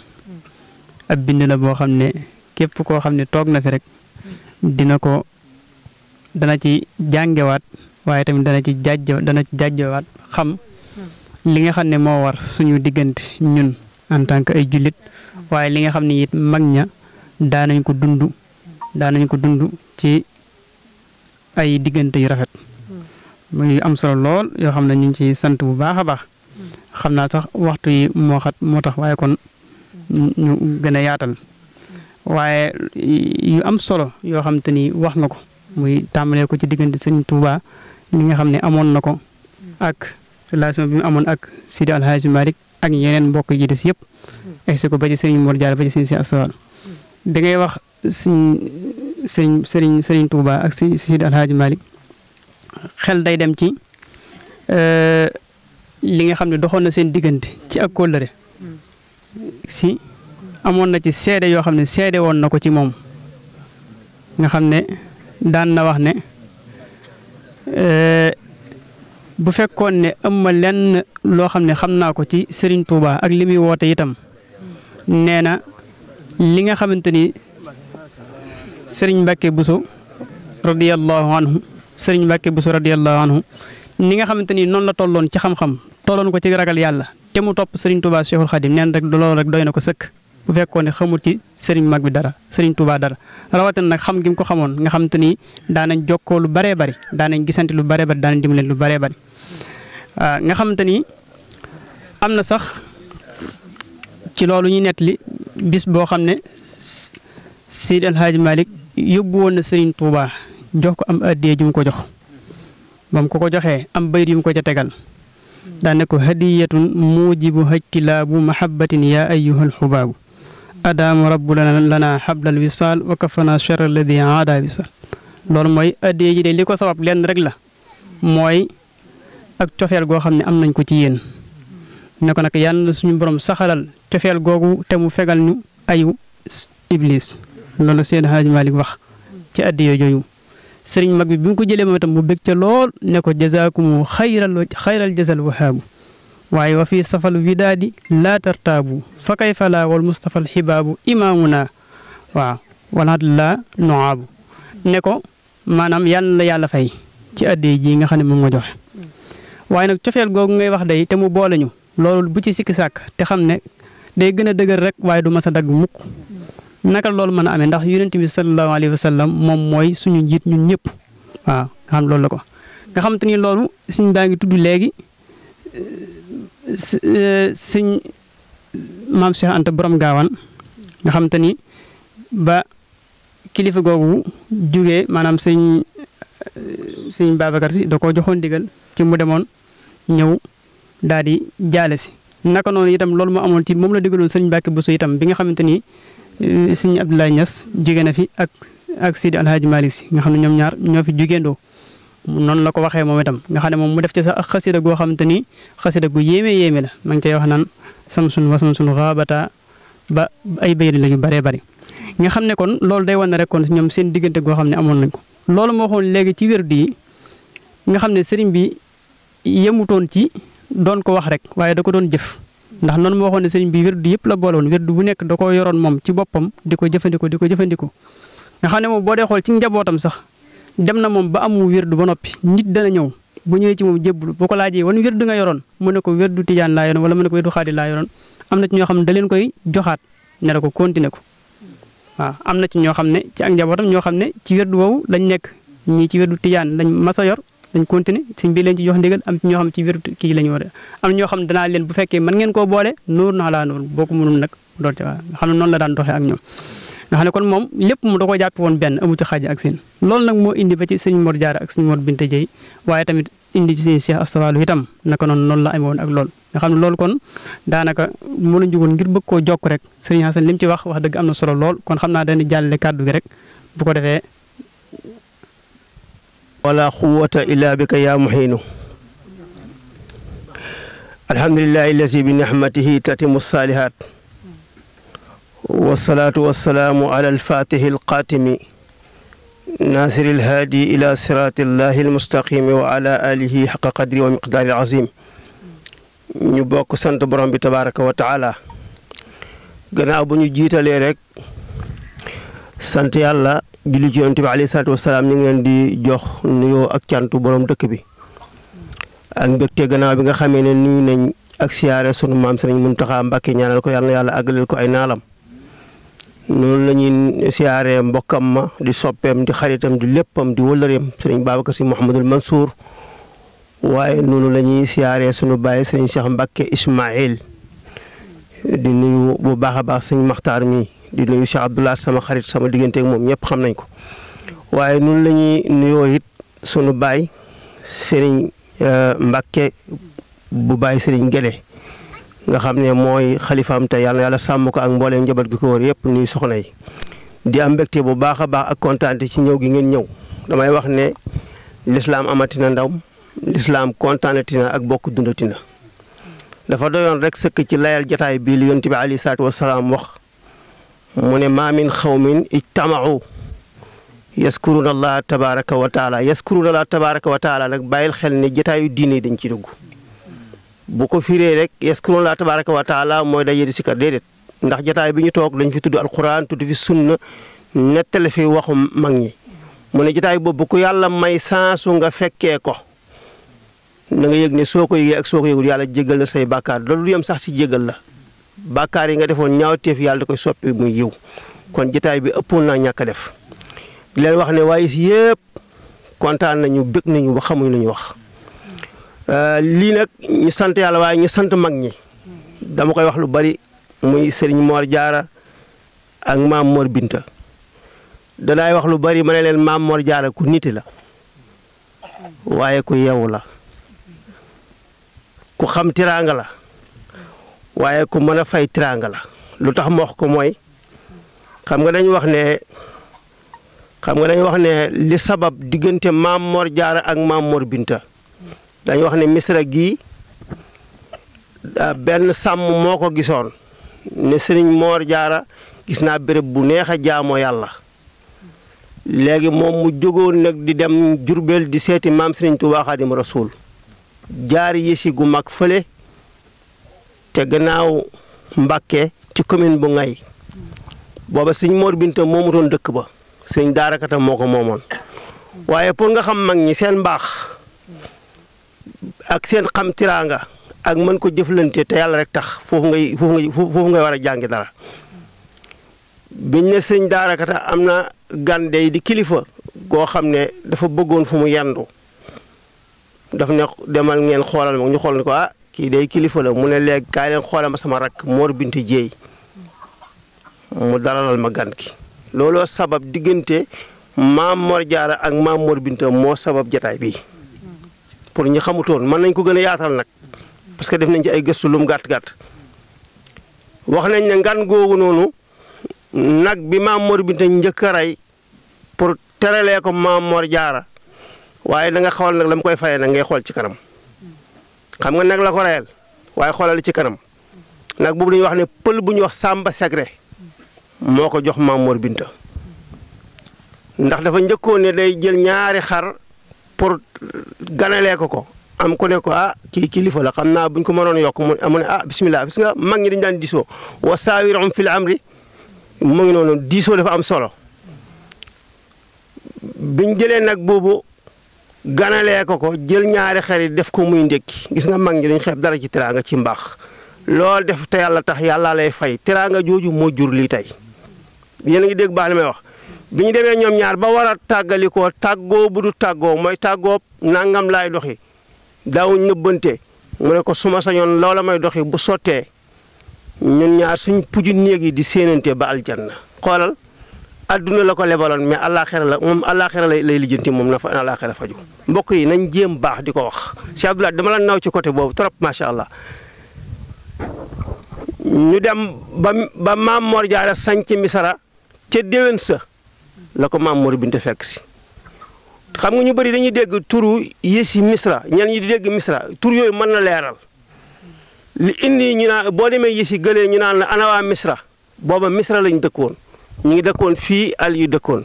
ab bind la boo xam ne képp koo xam ne toog na fi rek dana ci jàngewaat waaye tamit dana ci jàjjewaat xam li nga xam ne moo war suñu diggante ñun en tant que ay jullit waaye li nga xam ne it mag ña daanañ ko dund ci ay diggante yu rafet muy am solo lool yoo xam ne ñu ngi ci sant bu baax a baax xam naa sax waxtu yi moo xat moo tax waaye kon ñu gën a yaatal waaye yu am solo yoo xam te ni wax nga ko muy tàmbalee ko ci diggante Sëriñ Tuuba li nga xam ne amoon na ko ak relation bi mu amoon ak Sidi Alhaji Malick ak yeneen mbokk yi des yëpp egsi ko ba ci Sëriñ Mor Diarra ba ci Sëriñ Si Aswal bi ngay wax Sëriñ Tuuba ak Sidi Alhaji Malick xel day dem ci li nga xam ne doxoon na seen diggante ci ak kóllëre si amoon na ci seede yoo xam ne seede woon na ko ci moom nga xam ne daan na wax ne bu fekkoon ne am ma lenn loo xam ne xam naa ko ci Serigne Touba ak li muy woote itam nee na li nga xamante ni Serigne Mbacke Bousso radiyallahu anhu ni nga xamante ni noonu la tolloon ci xam-xam tolloon ko ci ragal yàlla te mu topp Serigne Touba Cheikhul Khadim neen rek loolu rek doy na ko sëkk bu fekkoon ne xamul ci Serigne mag bi dara Serigne Touba dara rawatina nag xam gi mu ko xamoon nga xamante ni daanañ jokkoo lu baree bari daanañ gisante lu baree bari daanañ dimbale lu baree bari nga xamante ni am na sax ci loolu ñuy nettali bis boo xam ne Seydi El Hadji Malick yóbbu woon na Serigne Touba jox ko am addiya ju mu ko jox bam ko joxee am bayit yu mu ko ca tegal daa ne ko hadiyatun mujibu hajtilaabu mahabbatin yaa ayyuhal xubaabu adaamu rabbu lana xablal wisaal wa kafana chara alladi aada wisaal loolu mooy addiya ji de li ko sabab lenn rek la mooy ak cofeel goo xam ne am nañ ko ci yéen ne ko nag yàlla suñu borom saxalal cofeel googu te mu fegal ñu ayu iblis loolu Seydi Hadji Malick wax ci addiya jooju sëriñ mag bi mu ko jëlee moom itam mu bég ca lool ne ko jazaakumu xayral jazal wahaabu waaye wa fii safal widaadi laa tartaabu fa kayfa laa wal mustafal xibaabu imaamuna waaw walaat laa noaabu ne ko maanaam yàlla fay ci addiya ji nga xam ne moom nga joxe waaye nag cofeel googu ngay wax day te mu boole ñu loolu bu ci sikki sàkk te xam ne day gën a dëgër rek waaye du mas a dagg mukk naka loolu mën a amee ndax yonent bi sallallahu alayhi wa sallam moom mooy suñu njiit ñun ñëpp waaw nga xam loolu la ko nga xam te ni loolu suñ baa ngi tudd léegi suñ maam Cheikh Anta borom gaawaan nga xam te ni ba kilifa googu jugee maanaam sëñ Babacar Si da koo joxoon digal ci mu demoon ñëw daal di jaale si naka noonu itam loolu moo amoon ci moom la digaloon sëñ Mbacke Bousso itam bi nga xamante ni sëñ Abdoulaye Niass jóge na fi ak Sidi Alhaji Malick Si nga xam ne ñoom ñaar ñoo fi jugéendoo noonu la ko waxee moom itam nga xam ne moom mu def ci sax ak xasida goo xamante ni xasida gu yéeme la ma ngi cay wax naan samsun wa samsun xaabata ba ay bayri la yu bëree bëri nga xam ne kon loolu day wane rek kon ñoom seen diggante goo xam ne amoon nañ ko loolu moo xoon léegi ci wérdu yi nga xam ne sëriñ bi yemutoon ci doon ko wax rek waaye da ko doon jëf ndax noonu moo waxoon ne sëriñ bi wérdu yëpp la booloon wérdu bu nekk da ko yoroon moom ci boppam di ko jëfandikoo nga xam ne moom boo dee xool ci njabootam sax dem na moom ba amu wérdu ba noppi nit dana ñëw bu ñëwee ci moom jébbalu boo ko laajee wan wérdu nga yoroon mu ne ko wérdu tijaan laa yoroon wala mu ne ko wérdu xaadir laa yoroon am na ci ñoo xam ne da leen koy joxaat ne la ko continuer ko waaw am na ci ñoo xam ne ci ak njabootam ñoo xam ne ci wérdu woowu lañ nekk ñii ci wérdu tijaan lañ mas a yor dañ continuer sëñ bi leen ci jox ndigal am ci ñoo xam ci wérdu kii lañu war am ñoo xam danaa leen bu fekkee mën ngeen koo boole nuur na laa nuur boo ko mënul nag dool ci waa nga xam ne noonu la daan doxee ak ñoom nga xam ne kon moom lépp mu da ko jàpp woon benn amu ci xaaji ak seen loolu nag moo indi ba ci sëñ Mor Diarra ak sëñ Mor Binta Dieye waaye tamit indi ci Cheikh Asta Walo itam naka noonu la amee woon ak lool nga xam ne loolu kon daanaka mu la jugoon ngir bëgg koo jokk rek Serigne Hassane li mu ci wax dëgg am na solo lool kon xam naa dañuy jàllale kàddu gi rek bu ko defee. wala quwwata illa bika yaa muhiinu alhamdulillahi allazi bi nihmatihi tatimu saalihaat wasalaatu wasalaamu ala alfaatihi alqaatimi naasiri alhaadi ila siraatillahi almustaqimi wa ala alihi xaqa qadri wa miqdaari alazim ñu bokk sant borom bi tabaraka wa taala gannaaw bu ñu jiitalee rek sant yàlla julli ci yonent bi alayhi salaatu wasalaam ñu ngi leen di jox nuyoo ak cantu borom dëkk bi ak mbégte gannaaw bi nga xamee ne nuyu nañ ak siyaare sunu maam Sëriñ Muntaxa Mbàkke ñaanal ko yàlla na yàlla àggaleel ko ay naalam noonu la ñuy siyaare mbokkam ma di soppeem di xaritam di léppam di wëllëreem Sëriñ Babacar Si Mouhamadul Mansour waaye noonu la ñuy siyaare sunu baay Sëriñ Cheikh Mbàkke Ismaïl di nuyu bu baax a baax Sëriñ Maxtaar mi di nuyu Cheikh Abdoulaye sama xarit sama diggante ak moom ñëpp xam nañ ko waaye noonu la ñuy nuyoo it sunu baay Sëriñ Mbàkke bu baay Sëriñ Gédé nga xam ne mooy xalifaam te yàlla yàlla sàmm ko ak mbooleem njaboot gi ko wër yëpp nuyu soxna yi di am mbégte bu baax a baax ak kontaante ci ñëw gi ngeen ñëw damay wax ne lislaam amatina ndam lislaam kontaanatina ak bokk dundatina dafa doyoon rek sëkk ci layal jataay bii li yonent bi alayhi salaatu wasalaam wax mu ne maa min xawmin ijtamau yaskuruna allah tabaraka wa taala yaskuruna allah tabaraka wa taala nag bàyyil xel ne jataayu diine dañ ci dugg bu ko firee rek yaskuruna allah tabaraka wa taala mooy daje di sikar déedéet ndax jataay bi ñu toog dañ fi tudd alquran tudd fi sunna nettale fi waxu mag ñi mu ne jataay boobu ku yàlla may sansu nga fekkee ko na nga yëg ne soo ko yëgee ak soo ko yëgul yàlla jégal na say bàkkaar loolu du yem sax ci jégal la bàkkaar yi nga defoon ñaawteef yàlla da koy soppi muy yiw kon jataay bi ëppoon naa ñàkk a def di leen wax ne waaye si yëpp kontaan nañu bëgg nañu ba xamuñ lu ñu wax lii nag ñu sant yàlla waaye ñu sant mag ñi dama koy wax lu bari muy Serigne Mor Diarra ak Maam Mor Binta danaay wax lu bari ma ne leen Maam Mor Diarra ku niti la waaye ku yeewu la ku xam tiraanga la waaye ku mën a fay tiraanga la lu tax ma wax ko mooy xam nga dañu wax ne li sabab diggante Maam Mor Diarra ak Maam Mor Binta dañu wax ne misra gii benn sàmm moo ko gisoon ne Sëriñ Mor Diarra gis naa béréb bu neex a jaamoo yàlla léegi moom mu jógoon nag di dem Jurbel di seeti maam Sëriñ Tuubaa Xaadimu Rasuul jaar yësi gu mag fële te gannaaw Mbàkke ci commune bu Ngay booba Sëriñ Mor Binta moomutoon dëkk ba Sëriñ Daara Kata moo ko moomoon waaye pour nga xam mag ñi seen mbaax ak seen xam tiraanga ak mën ko jëflante te yàlla rek tax foofu ngay war a jàngi dara biñ ne Sëriñ Daara Kata am na gan dey di kilifa goo xam ne dafa bëggoon fu mu yendu daf ne demal ngeen xoolal ma ñu xool ne ko kii day kilifa la mu ne léegi kaay leen xoolal ma sama rakk Mor Binta Jéey mu daralal ma gan ki looloo sabab diggante Maam Mor Diarra ak Maam Mor Binta moo sabab jataay bi pour ñu xamutoon mën nañ ko gën a yaatal nag parce que def nañ ci ay gëstu lum gàtt-gàtt wax nañ ne ngan googu noonu nag bi Maam Mor Binta njëkk a rey pour teralee ko Maam Mor Diarra waaye da nga xool nag la mu koy fayee nag ngay xool ci kanam xam nga nag la ko reyal waaye xoolal ci kanam nag boobu dañuy wax ne pël bu ñuy wax Samba Segre moo ko jox Maam Mor Binta ndax dafa njëkkoon ne day jël ñaari xar pour ganalee ko am ku ne ko kii kilifa la xam naa buñ ko mënoon yokk mu ne bismillah gis nga mag ñi dañu daan diisoo wa saawirhum fil amri mu ngi noonu diisoo dafa am solo biñ jëlee nag boobu ganalee ko jël ñaari xar yi def ko muy ndékki gis nga mag ñi dañu xeeb dara ci teraanga ci mbaax loolu def te yàlla tax yàlla lay fay teraanga jooju moo jur lii tey yéen a ngi dégg baax li may wax bi ñu demee ñoom ñaar ba war a tàggalikoo tàggoo bu du tàggoo mooy tàggoo nangam laay doxi daawuñ nëbbante mu ne ko suma sañoon loola may doxi bu sottee ñun ñaar suñ puju néeg yi di séenante ba aljanna xoolal adduna la ko lebaloon mais àllaaxira la moom àllaaxira lay lijjanti moom na fa àllaaxira faju mbokk yi nañ jéem baax di ko wax Cheikh Abdoulaye dama la naw ci côté boobu trop macha allah. ñu dem ba maam Mor Jaara sanc Misra ca déwén sa la ko maam Mor Binta fekk si xam nga ñu bëri dañuy dégg turu yësi Misra ñenn ñi di dégg Misra tur yooyu mën na leeral li indi ñu naan boo demee yësi gëlee ñu naan la ana waa Misra booba Misra lañ dëkkoon ñu ngi dëkkoon fii al yu dëkkoon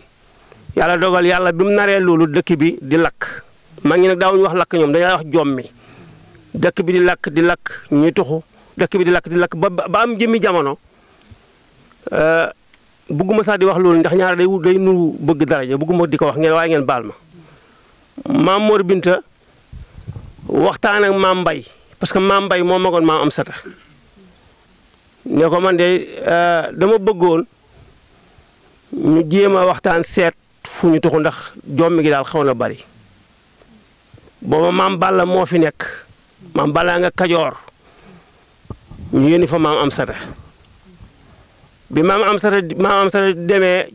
yàlla dogal yàlla bi mu naree loolu dëkk bi di lakk maa ngi nag daawuñu wax lakk ñoom dañuy wax jommi dëkk bi di lakk ñuy tuxu dëkk bi di lakk ba am jëmmi jamono bëgguma sax di wax loolu ndax ñaar day nuru bëgg daraja bëgguma di ko wax ngeen waaye ngeen baal ma maam Mor Binta waxtaan ak maam Mbay parce que maam Mbay moo magoon maam Amsata ne ko man de dama bëggoon ñu jéem a waxtaan seet fu ñu tuxu ndax jommi gi daal xaw na bari booba maam Balla moo fi nekk maam Balla nga Kajoor ñu yónni fa maam Amsata bi maam Amsata demee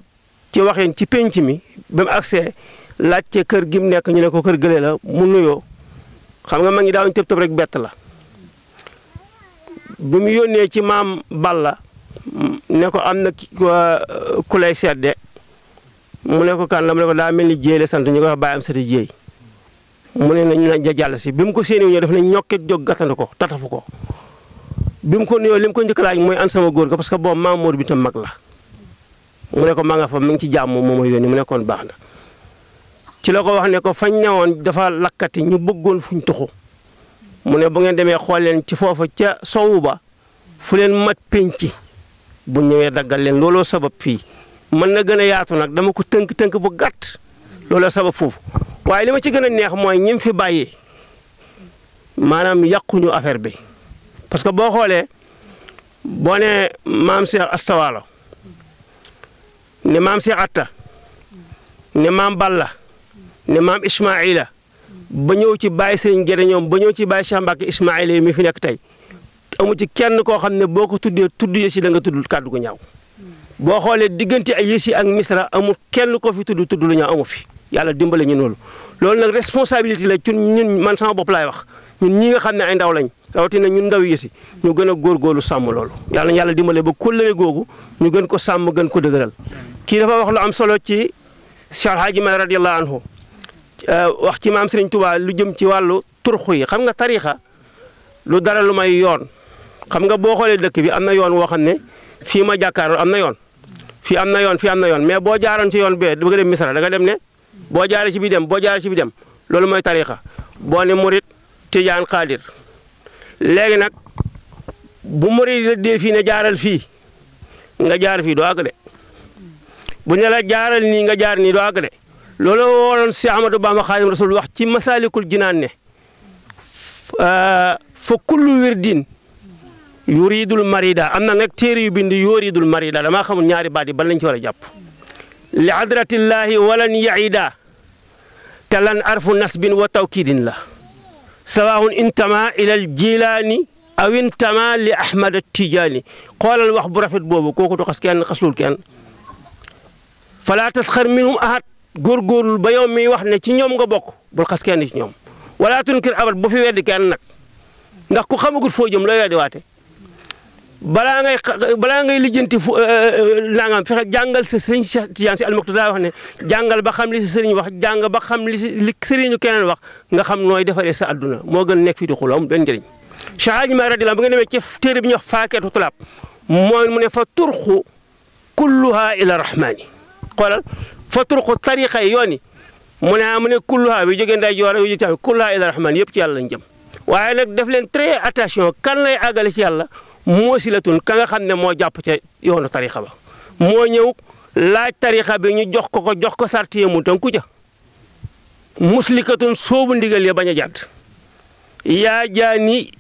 ci waxin ci penc mi ba mu agsee laajte kër gi mu nekk ñu ne ko kër gële la mu nuyoo xam nga ma ngi daaw ñu tëb rek bett la bi mu yónnee ci maam Balla ne ko am na ku lay sedde mu ne ko kan la mu ne ko daa mel ni jéey la sant ñu ko wax Baye Amsata jéey mu ne nañ la jàll si bi mu ko séenee ñëw def na ñokket jóg gàttandu ko tatafu ko bi mu ko nuyoo li mu ko njëkk laaj mooy an sama góor ga parce que boobu maam Mor bi tam mag la mu ne ko ma nga fa mi ngi ci jàmm moo ma yónni mu ne kon baax na ci la ko wax ne ko fañ newoon dafa lakkati ñu bëggoon fuñ tuxu mu ne bu ngeen demee xool leen ci foofa ca sowu ba fu leen mat penci bu ñëwee daggal leen looloo sabab fii mën na gën a yaatu nag dama ko tënk bu gàtt looloo sabab foofu waaye li ma ci gën a neex mooy ñim fi bàyyee maanaam yàquñu affaire bi parce que boo xoolee boo nee maam Cheikh Astawaalo ne maam Cheikh Atta ne maam Balla ne maam Ismaïla ba ñëw ci Baye Serigne Guédé ñoom ba ñëw ci Baye Cheikh Mbacke Ismaïla yi mi fi nekk tey amu ci kenn koo xam ne boo ko tuddee tudd yësi da nga tudd kàddu gu ñaaw boo xoolee diggante ay yësi ak Misra amul kenn koo fi tudd lu ñaaw amu fi yàlla dimbale ñu loolu nag responsabilité la ci ñun man sama bopp laay wax ñun ñi nga xam ne ay ndaw lañ rawatina ñun ndaw yësi ñu gën a góorgóorlu sàmm loolu yàlla dimbale ba kóllëre googu ñu gën ko sàmm gën ko dëgëral kii dafa wax lu am solo ci Cheikh Hadji Malick radiyallahu anhu wax ci maam Serigne Touba lu jëm ci wàllu turxu yi xam nga tariixa lu dara lu may yoon xam nga boo xoolee dëkk bi am na yoon woo xam ne fii ma jàkkaarloo am na yoon fii am na yoon mais boo jaaroon ci yoon bee bëgg dem Misra da nga dem ne boo jaaree ci bi dem loolu mooy tariixa boo ne murit tijaan xaadir léegi nag bu murit la dee fii ne jaaral fii nga jaar fii doo àgg de bu ne la jaaral nii nga jaar nii doo àgg de loolu waroon si Ahmadou Bamba Xaadimu Rasuul wax ci Masaalikul Jinaan ne fa kullu wirdin yuridul marida am na nag téere yu bind yuridul marida damaa xamul ñaari baat yi ban lañ ci war a jàpp li hadratillahi walan yaida te lan arfu nasbin wa tawkidin la sawaahun intama ilal jilaani aw intama li ahmad tijaani xoolal wax bu rafet boobu kooku du xas kenn xaslul kenn fala tasxar minhum ahad góorgóorlu ba yow mi wax ne ci ñoom nga bokk bul xas kenn ci ñoom wala tunkir abad bu fi weddi kenn nag ndax ku xamagut foo jëm looy weddi waate balaa ngay lijjanti fu nangam fexe jàngal sa sëriñ Cheikh Tidiane Sy Al Maktoum daa wax ne jàngal ba xam li si sëriñ wax jàng ba xam li sëriñu keneen wax nga xam nooy defaree sa adduna moo gën nekk fii di xuloo am benn njëriñ Cheikh Hadji Malick radiyallahu bu nga demee ci téere bi ñuy wax faakeetu tulaab mooy mu ne fa turxu kulluha ila rahmaani xoolal fa turxu tariqa yi yoon yi mu ne kulluha bi jógee nday joor yu jógee kulluha ila rahmaani yëpp ci yàlla lañ jëm waaye nag def leen très attention kan lay àggale ci yàlla moosilatun ka nga xam ne moo jàpp ca yoonu tarixa ba moo ñëw laaj tarixa bi ñu jox ko sarti yi mu tënku ca muslikatun soobu ndigal ya bañ a jàdd yaa jaani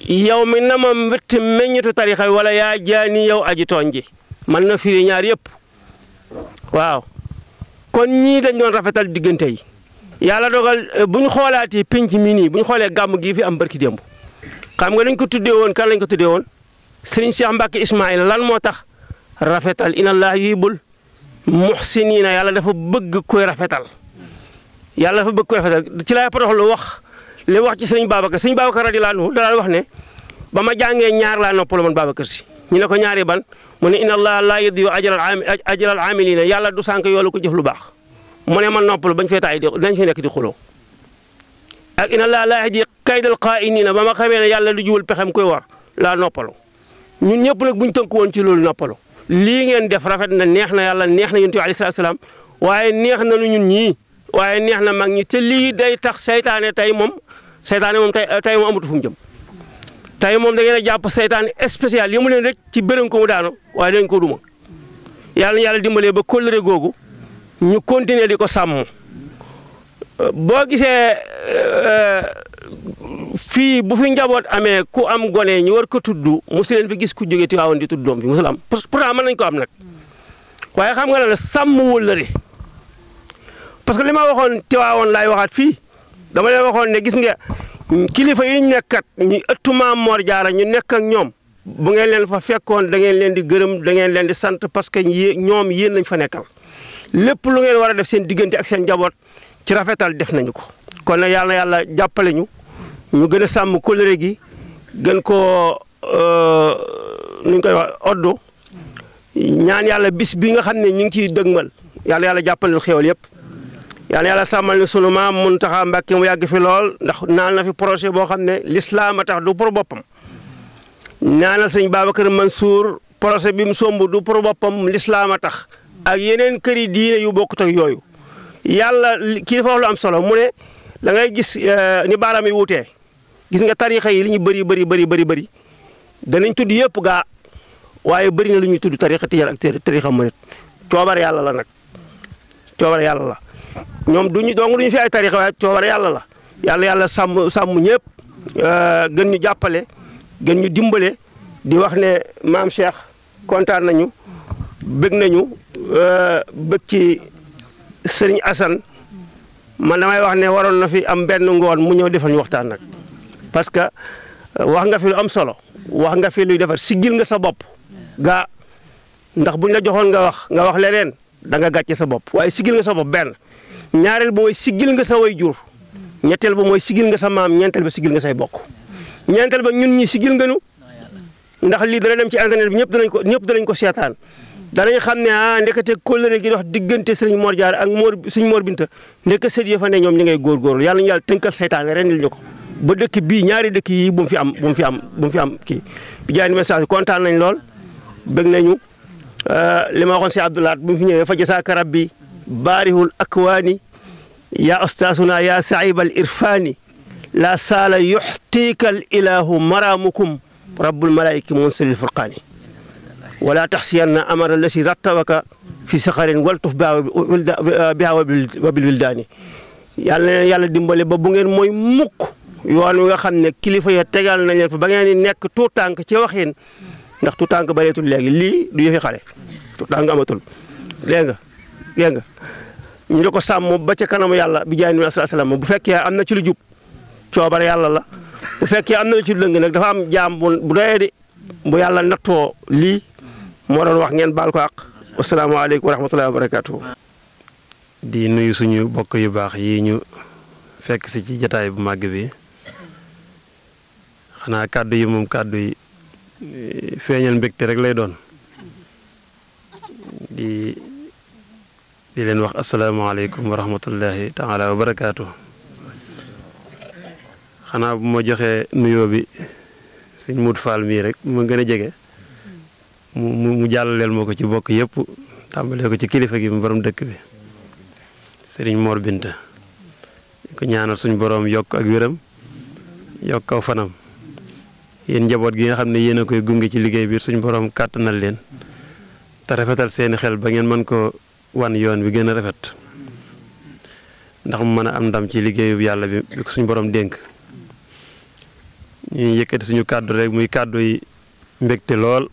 yow mi na ma wett meññitu tarixa bi wala yaa jaani yow aji tooñ ji mën na firi ñaar yëpp waaw kon ñii dañ doon rafetal diggante yi yàlla dogal bu ñu xoolaatee penc mi nii bu ñu xoolee gàmm gii fi am barki démb xam nga dañ ko tuddee woon kan lañ ko tuddee woon Serigne Cheikh Mbacke Ismaïla lan moo tax rafetal inna allah yuhibbul muhsiniina yàlla dafa bëgg koy rafetal yàlla dafa bëgg koy rafetal ci laay poroxlu wax li wax ci sëriñ Babacar radiyallaahu anhu daal wax ne ba ma jàngee ñaar laa noppalu man Babacar Si ñu ne ko ñaari ban mu ne inna allaha laa yudii'u ajral aamiliina yàlla du sànk yoolu ko jëf lu baax mu ne man noppalu bañ fee taay dañ fee nekk di xuloo ak inna allaha laa yahdii kaydal xaa'iniina ba ma xamee ne yàlla du jubal pexem koy war laa noppalu ñun ñëpp nag buñ tënku woon ci loolu noppalu lii ngeen def rafet na neex na yàlla neex na yonent bi alayhi salaatu salaam waaye neex na nu ñun ñii waaye neex na mag ñi te lii day tax seytaane tey moom tey moom amatu fu mu jëm tey moom da ngeen a jàpp seytaane spécial yi mu leen rek ci bërën ko mu daano waaye dañ ko duma yàlla na yàlla dimbalee ba kóllëre googu ñu continuer di ko sàmm boo gisee fii bu fi njaboot amee ku am gone ñu war ko tudd mosu leen fi gis ku jógee Tiwaawan di tudd doom bi mosul am pourtant mën nañ ko am nag waaye xam nga la sàmm wëllëre parce que li ma waxoon Tiwaawan laay waxaat fii dama leen waxoon ne gis nga kilifa yi ñu nekkat ñu ëttu Maam Mor Jaara ñu nekk ak ñoom bu ngeen leen fa fekkoon da ngeen leen di gërëm da ngeen leen di sant parce que ñoom yéen lañ fa nekkal lépp lu ngeen war a def seen diggante ak seen njaboot ci rafetal def nañu ko kon nag yàlla na yàlla jàppale ñu gën a sàmm kóllëre gi gën koo nu ñu koy wax oddu ñaan yàlla bis bi nga xam ne ñu ngi ciy dëgmal yàlla jàppale xéwal yëpp yàlla yàlla sàmmal ne sunu maam Muntaxa Mbàkke mu yàgg fi lool ndax naan na fi projet boo xam ne lislaam a tax du pour boppam ñaanal sëñ Babacar Mansour projet bi mu somb du pour boppam lislaam a tax ak yeneen këri diine yu bokkut ak yooyu yàlla kii dafa wax lu am solo mu ne da ngay gis ni baaraam yi wutee gis nga tarixa yi li ñu bëri danañ tudd yëpp gaa waaye bëri na lu ñuy tudd tarixa tijaan ak tarixa murit coobar yàlla la nag coobar yàlla la ñoom duñu fi ay tarixa waaye coobar yàlla la yàlla sàmm ñëpp gën ñu jàppale gën ñu dimbale di wax ne maam Cheikh kontaan nañu bëgg nañu bëgg ci sëriñ Assane man damay wax ne waroon na fi am benn ngoon mu ñëw defal ñu waxtaan nag parce que wax nga fi lu am solo wax nga fi luy defar siggil nga sa bopp gaa ndax buñ la joxoon nga wax leneen da nga gàcce sa bopp waaye siggil nga sa bopp benn ñaareel ba mooy siggil nga sa way jur ñetteel ba mooy siggil nga sa maam ñeenteel ba siggil nga say bokk ñeenteel ba ñun ñi siggil nga nu ndax lii dana dem ci internet bi ñëpp danañ ko seetaan danañ xam ne ndekete kóllëre gi dox diggante sëriñ Mor Jaara ak sëriñ Mor Binta ndeke sët ya fa ne ñoom ñi ngay góorgóorlu yàlla ñu yàlla tënkal seytaane rendil ñu ko ba dëkk bii ñaari dëkk yi bu mu fi am kii bi jaay ni message kontaan nañ lool bëgg nañu li ma waxoon si Abdoulaat bu mu fi ñëwee fa jasaaka rabbi baarihul akwaani yaa ustaasuna yaa saibal irfaani la saala yuxtiikal ilahu maramukum rabbul malaayiki munsilil furqaani wala taxsiyanna amara lasi rattabaka fi saxarin waltuf biha wabil wildaani yàlla dimbale ba bu ngeen mooy mukk yoon wi nga xam ne kilifa ya tegal nañ leen fa ba ngeen di nekk tout tànk ci waxin ndax tout tànk bareetul léegi lii du yëfi xale tout tànk amatul dégg nga ñu di ko sàmm ba ca kanamu yàlla bi jaay ni salaam bu fekkee am na ci lu jub coobar yàlla la bu fekkee am na lu ci lëng nag dafa am jaam bu doyee di bu yàlla nattoo lii moo doon wax ngeen baal ko àq wasalaamaaleykum wa rahmatullahi wa barakaatu. di nuyu suñu bokk yu baax yi ñu fekk si ci jataay bu màgg bi xanaa kàddu yi moom kàddu yi feeñal mbégte rek lay doon di leen wax asalaamaaleykum wa rahmatullahi taala wa barakaatu. xanaa bu ma joxee nuyoo bi sëñ Mout Fall mii rek mu gën a jege mu jàllaleel ma ko ci bokk yëpp tàmbalee ko ci kilifa gi mu borom dëkk bi sëriñ Mor Binta di ko ñaanal suñu borom yokk ak wéram yokk aw fanam yéen njaboot gi nga xam ne yéen a koy gunge ci liggéey bi suñu borom kàttanal leen te rafetal seeni xel ba ngeen mën ko wan yoon bi gën a rafet ndax mu mën a am ndam ci liggéeyu yàlla bi ko suñu borom dénk ñuy yëkkati suñu kàddu rek muy kàddu yi mbégte lool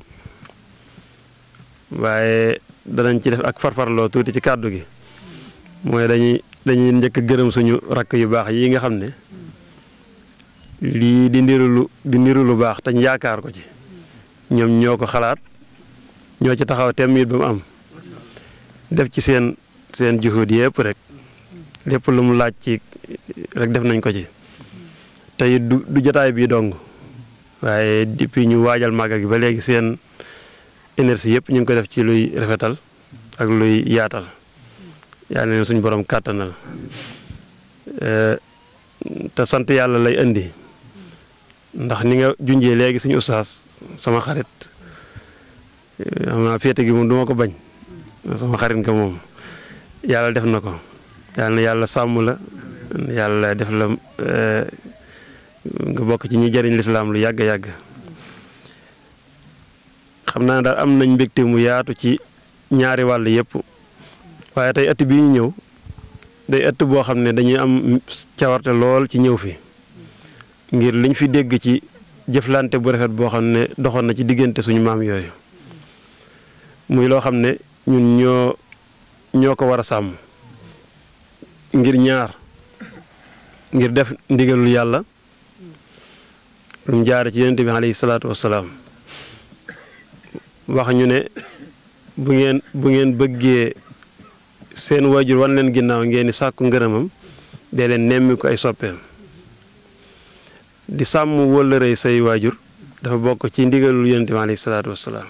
waaye danañ ci def ak farfarloo tuuti ci kàddu gi mooy dañuy njëkk a gërëm suñu rakk yu baax yi nga xam ne lii di ndiru lu baax te ñu yaakaar ko ci ñoom ñoo ko xalaat ñoo ci taxaw temm it ba mu am def ci seen juhud yëpp rek lépp lu mu laaj ci rek def nañ ko ci tey du jotaay bi dong waaye depuis ñu waajal màggal gi ba léegi seen énergie yëpp ñu ngi ko def ci luy rafetal ak luy yaatal yàlla na suñu borom kàttanal te sant yàlla lay indi ndax ni nga junjee léegi suñu ustaas sama xarit xam naa féete gi moom du ma ko bañ sama xarit nga moom yàlla def na ko yàlla na yàlla sàmm la yàlla def la nga bokk ci ñi jëriñ lislaam lu yàgg-yàgg xam naa daal am nañ mbégte mu yaatu ci ñaari wàll yëpp waaye tey ëtt bii ñu ñëw day ëtt boo xam ne dañuy am cawarte lool ci ñëw fi ngir liñ fi dégg ci jëflante bu rafet boo xam ne doxoon na ci diggante suñu maam yooyu muy loo xam ne ñun ñoo ko war a sàmm ngir ñaar ngir def ndigalul yàlla lu mu jaare ci yonent bi alayhi salaatu wassalaam wax ñu ne bu ngeen bëggee seen waajur wan leen ginnaaw ngeen di sàkku ngërëmam dee leen nemmi ko ay soppeem di sàmm wëllërey say waajur dafa bokk ci ndigalul yonent bi alayhi salaatu wassalaam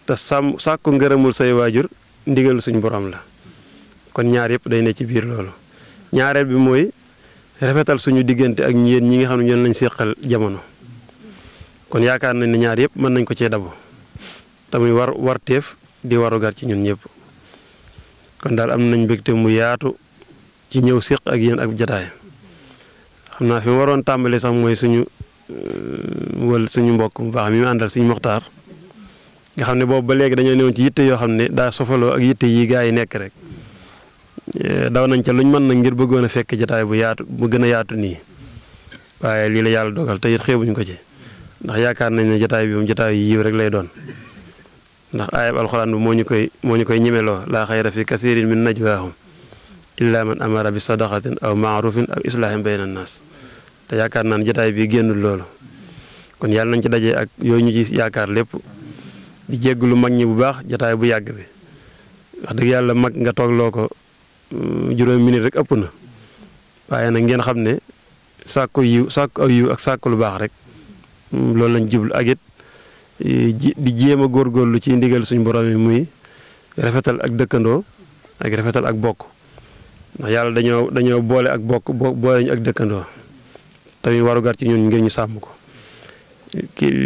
te sàkku ngërëmul say waajur ndigalul suñu borom la kon ñaar yëpp day ne ci biir loolu ñaareel bi mooy rafetal suñu diggante ak yéen ñi nga xam ne ñoom lañ séqal jamono kon yaakaar nañ ne ñaar yëpp mën nañ ko cee dabu te muy warteef di warugar ci ñun ñëpp kon daal am nañ mbégte mu yaatu ci ñëw séq ak yéen ak jataay xam naa fi mu waroon tàmbali sax mooy suñu mbokk mu baax mi mu àndal suñu Moxtaar nga xam ne boobu ba léegi dañoo newoon ci yitte yoo xam ne daa sofaloo ak yitte yi gaa yi nekk rek daw nañ ca luñ mën nag ngir bëggoon a fekk jataay bu yaatu bu gën a yaatu nii waaye lii la yàlla dogal te it xeebuñ ko ci ndax yaakaar nañ ne jataay bi moom jataay yi yiw rek lay doon ndax aayab alxuraan bi moo ñu koy ñemeloo laa xayra fi kasirin min najwaahum illa man amara bi sadaqatin aw maarufin aw islaahin bayna naas te yaakaar naan jataay bi génnul loolu kon yàlla nañ ci dajee ak yooyu ñu ci yaakaar lépp di jégglu mag ñi bu baax jataay bu yàgg bi wax dëgg yàlla mag nga toogloo ko juróomi minute rek ëpp na waaye nag ngeen xam ne sàkku aw yiw ak sàkku lu baax rek loolu lañ jublu ak it di jéem a góorgóorlu ci ndigal suñu borom yi muy rafetal ak dëkkandoo ak rafetal ak bokk ndax yàlla dañoo boole ak bokk boole ñu ak dëkkandoo tamit warugar ci ñun ngir ñu sàmm ko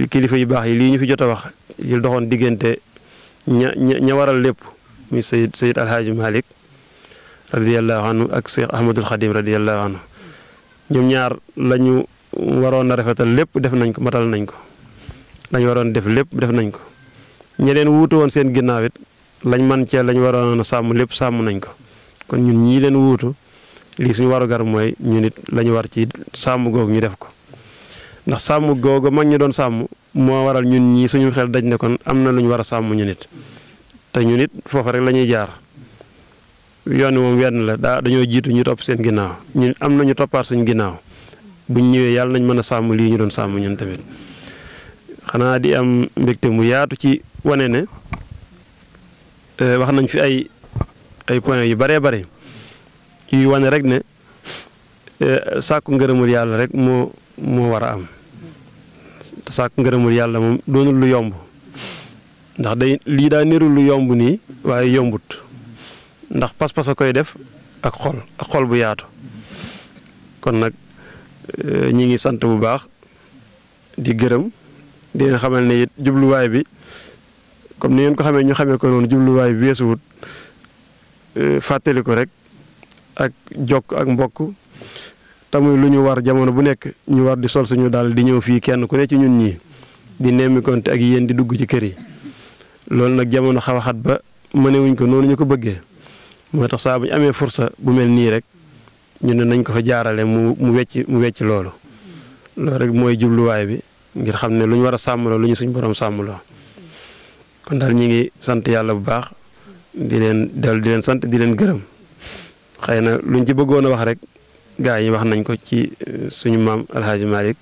kilifa yu baax yi lii ñu fi jot a wax yi doxoon diggante ña waral lépp muy Sayid Alhaaji Malick radiyallahu anhu ak Cheikh Ahmadul Khadim radiyallahu anhu ñoom ñaar lañu waroon a rafetal lépp def nañ ko matal nañ ko lañ waroon def lépp def nañ ko ñeneen wuutu woon seen ginnaaw it lañ man cee lañ waroon a sàmm lépp sàmm nañ ko kon ñun ñii leen wuutu lii suñu warugar mooy ñu nit lañu war ci sàmm googu ñu def ko ndax sàmm googu mag ñu doon sàmm moo waral ñun ñii suñu xel daj ne kon am na lu ñu war a sàmm ñu nit te ñu nit foofa rek la ñuy jaar yoon wi moom wenn la dañoo jiitu ñu topp seen ginnaaw ñun am na ñu toppaat suñu ginnaaw buñ ñëwee yàlla nañ mën a sàmm lii ñu doon sàmm ñun tamit xanaa di am mbégte mu yaatu ci wane ne wax nañ fi ay points yu baree bare yuy wane rek ne sàkku ngërëmul yàlla rek moo war a am sàkku ngërëmul yàlla moom doonul lu yomb ndax lii daa nirul lu yomb nii waaye yombut ndax pas-pas a koy def ak xol bu yaatu kon nag ñi ngi sant bu baax di gërëm di leen xamal ne it jubluwaay bi comme ni ngeen ko xamee ñu xamee ko noonu jubluwaay bi weesuwut fàttali ko rek ak jokk ak mbokk tamuy lu ñu war jamono bu nekk ñu war di sol suñu daal di ñëw fii kenn ku ne ci ñun ñii di nemmi konte ak yéen di dugg ci kër yi loolu nag jamono xaw a xat ba mënewuñ ko noonu ñu ko bëggee moo tax saa bu ñu amee fursa bu mel nii rek ñu ne nañ ko fa jaarale mu wecc loolu rek mooy jubluwaay bi ngir xam ne lu ñu war a sàmmloo lu ñu suñ borom sàmmloo kon daal ñi ngi sant yàlla bu baax di leen sant di leen gërëm xëy na luñ ci bëggoon a wax rek gaa yi wax nañ ko ci suñu maam Alhaaji Malick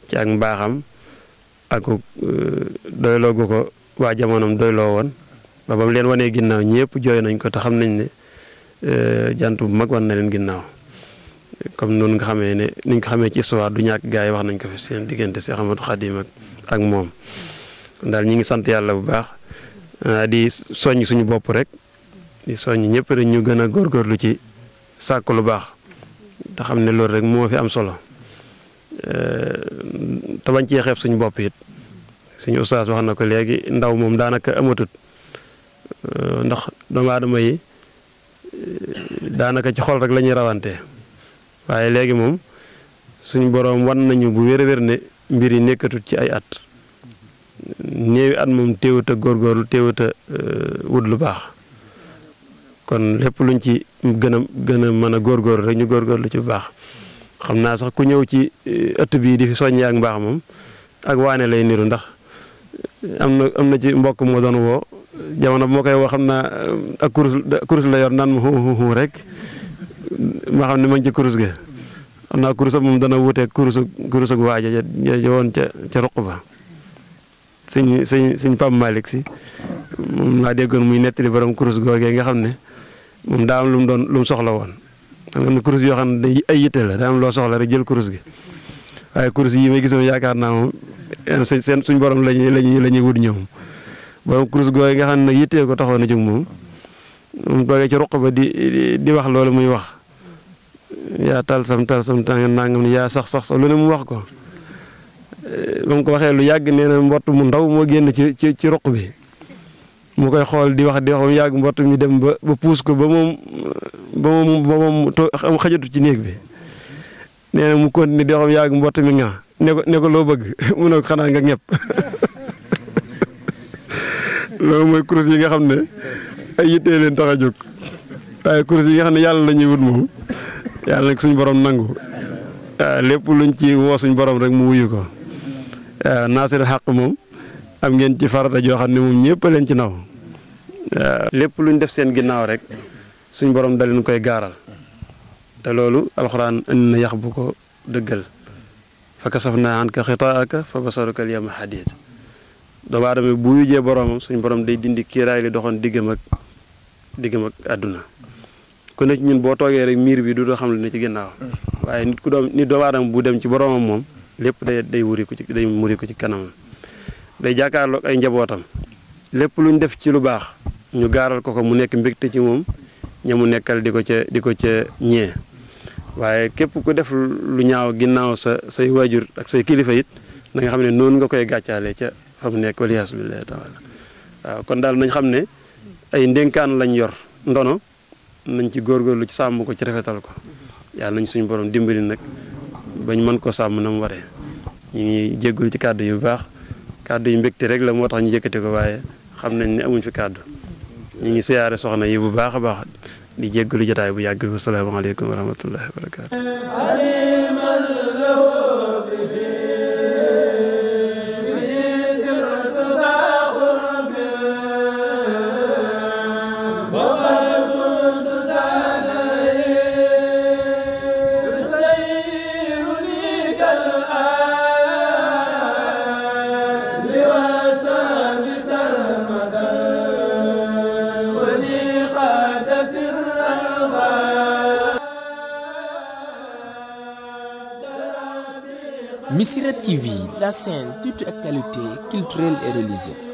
ci ak mbaaxam ak doyloo gu ko waa jamonoom doyloo woon ba bam leen wanee ginnaaw ñëpp jooy nañ ko te xam nañ ne jant bu mag wan na leen ginnaaw comme noonu nga xamee ne niñ ko xamee ci histoire du ñàkk gars yi wax nañ ko fi seen diggante Cheikh Ahmadou Khadim ak moom daal ñi ngi sant yàlla bu baax di soññ suñu bopp rek di soññ ñëpp rek ñu gën a góorgóorlu ci sàkku lu baax te xam ne loolu rek moo fi am solo te bañ cee xeeb suñu bopp it suñu ustaas wax na ko léegi ndaw moom daanaka amatut ndax doomu aadama yi daanaka ci xol rek la ñuy rawante waaye léegi moom suñu boroom wan nañu bu wér-wér ne mbir yi nekkatut ci ay at néewi at moom téewut a góorgóorlu téewut a wut lu baax kon lépp luñ ci gën a mën a góorgóorlu rek ñu góorgóorlu ci bu baax xam naa sax ku ñëw ci ëtt bii di fi soññee ak mbaax moom ak waane lay niru ndax am na ci mbokk moo doon woo jamono bu ma koy woo xam naa ak kurus la yor naan ma hu rek ma xam ne ma ngi ci kurus ga xam naa kurus moom dana wuteeg kurus ak waaja ja woon ca ruq ba suñ Pape Malick si moom laa déggoon muy nettali borom kurus googee nga xam ne moom daa am lu mu soxla woon xam nga kurus yoo xam ne ay yitte la daa am loo soxla rek jël kurus gi waaye kurus yi may gis moom yaakaar naa moom suñ borom lañuy wut ñoom borom kurus googee nga xam ne nag yittee ko taxoon a jóg moom toogee ci ruq ba di wax loolu muy wax yaa tal sam tàng nangam ni yaa sax lu ne mu wax ko ba mu ko waxee lu yàgg nee na mbott mu ndaw moo génn ci ruq bi mu koy xool di wax ba mu yàgg mbott mi dem ba puus ko ba moom xajatu ci néeg bi nee na mu continué di wax ba mu yàgg mbott mi nga ne ko loo bëgg mu ne ko xanaa nga ñepp loolu mooy kurus yi nga xam ne ay yittee leen tax a jóg waaye kurus yi nga xam ne yàlla la ñuy wut moom yàlla nag suñu borom nangu lépp luñ ci woo suñu borom rek mu wuyu ko naasir xaq moom am ngeen ci farata joo xam ne moom ñëpp leen ci naw lépp luñ def seen ginnaaw rek suñu borom da leen koy gaaral te loolu alxuraan indi na yax bu ko dëggal fa kasafnaa anka xitaa'aka fa basaruka al-yawma hadiid doomu aadama bu wujjee boromam suñu borom day dindi kiiraay li doxoon diggam ak àdduna ku ne ci ñun boo toogee rek miir bi du doo xam lu ne ci ginnaaw waaye nit doomu aadama bu dem ci boromam moom lépp day muri ko ci kanamam day jàkkaarloog ay njabootam lépp luñ def ci lu baax ñu gaaral ko mu nekk mbégte ci moom ña mu nekkal di ko ca ñee waaye képp ku def lu ñaaw ginnaaw say waajur ak say kilifa it na nga xam ne noonu nga koy gàccaale ca fa mu nekk waliyaasu billaahi taala waaw kon daal nañ xam ne ay ndénkaan lañ yor ndono nañ ci góorgóorlu ci sàmm ko ci rafetal ko yàlla nañ suñu borom dimbali nag bañ mën ko sàmm na mu waree ñu ngi jéggul ci kàddu yu baax kàddu yu mbégte rek la moo tax ñu yëkkati ko waaye xam nañ ne amuñ fi kàddu ñu ngi siyaare soxna yi bu baax a baax di jéggalu jotaay bu yàgg bi asalaamaaleykum wa rahmatullahi wa barakaatu. Missirah TV, la chaîne toute actualité culturelle et religieuse.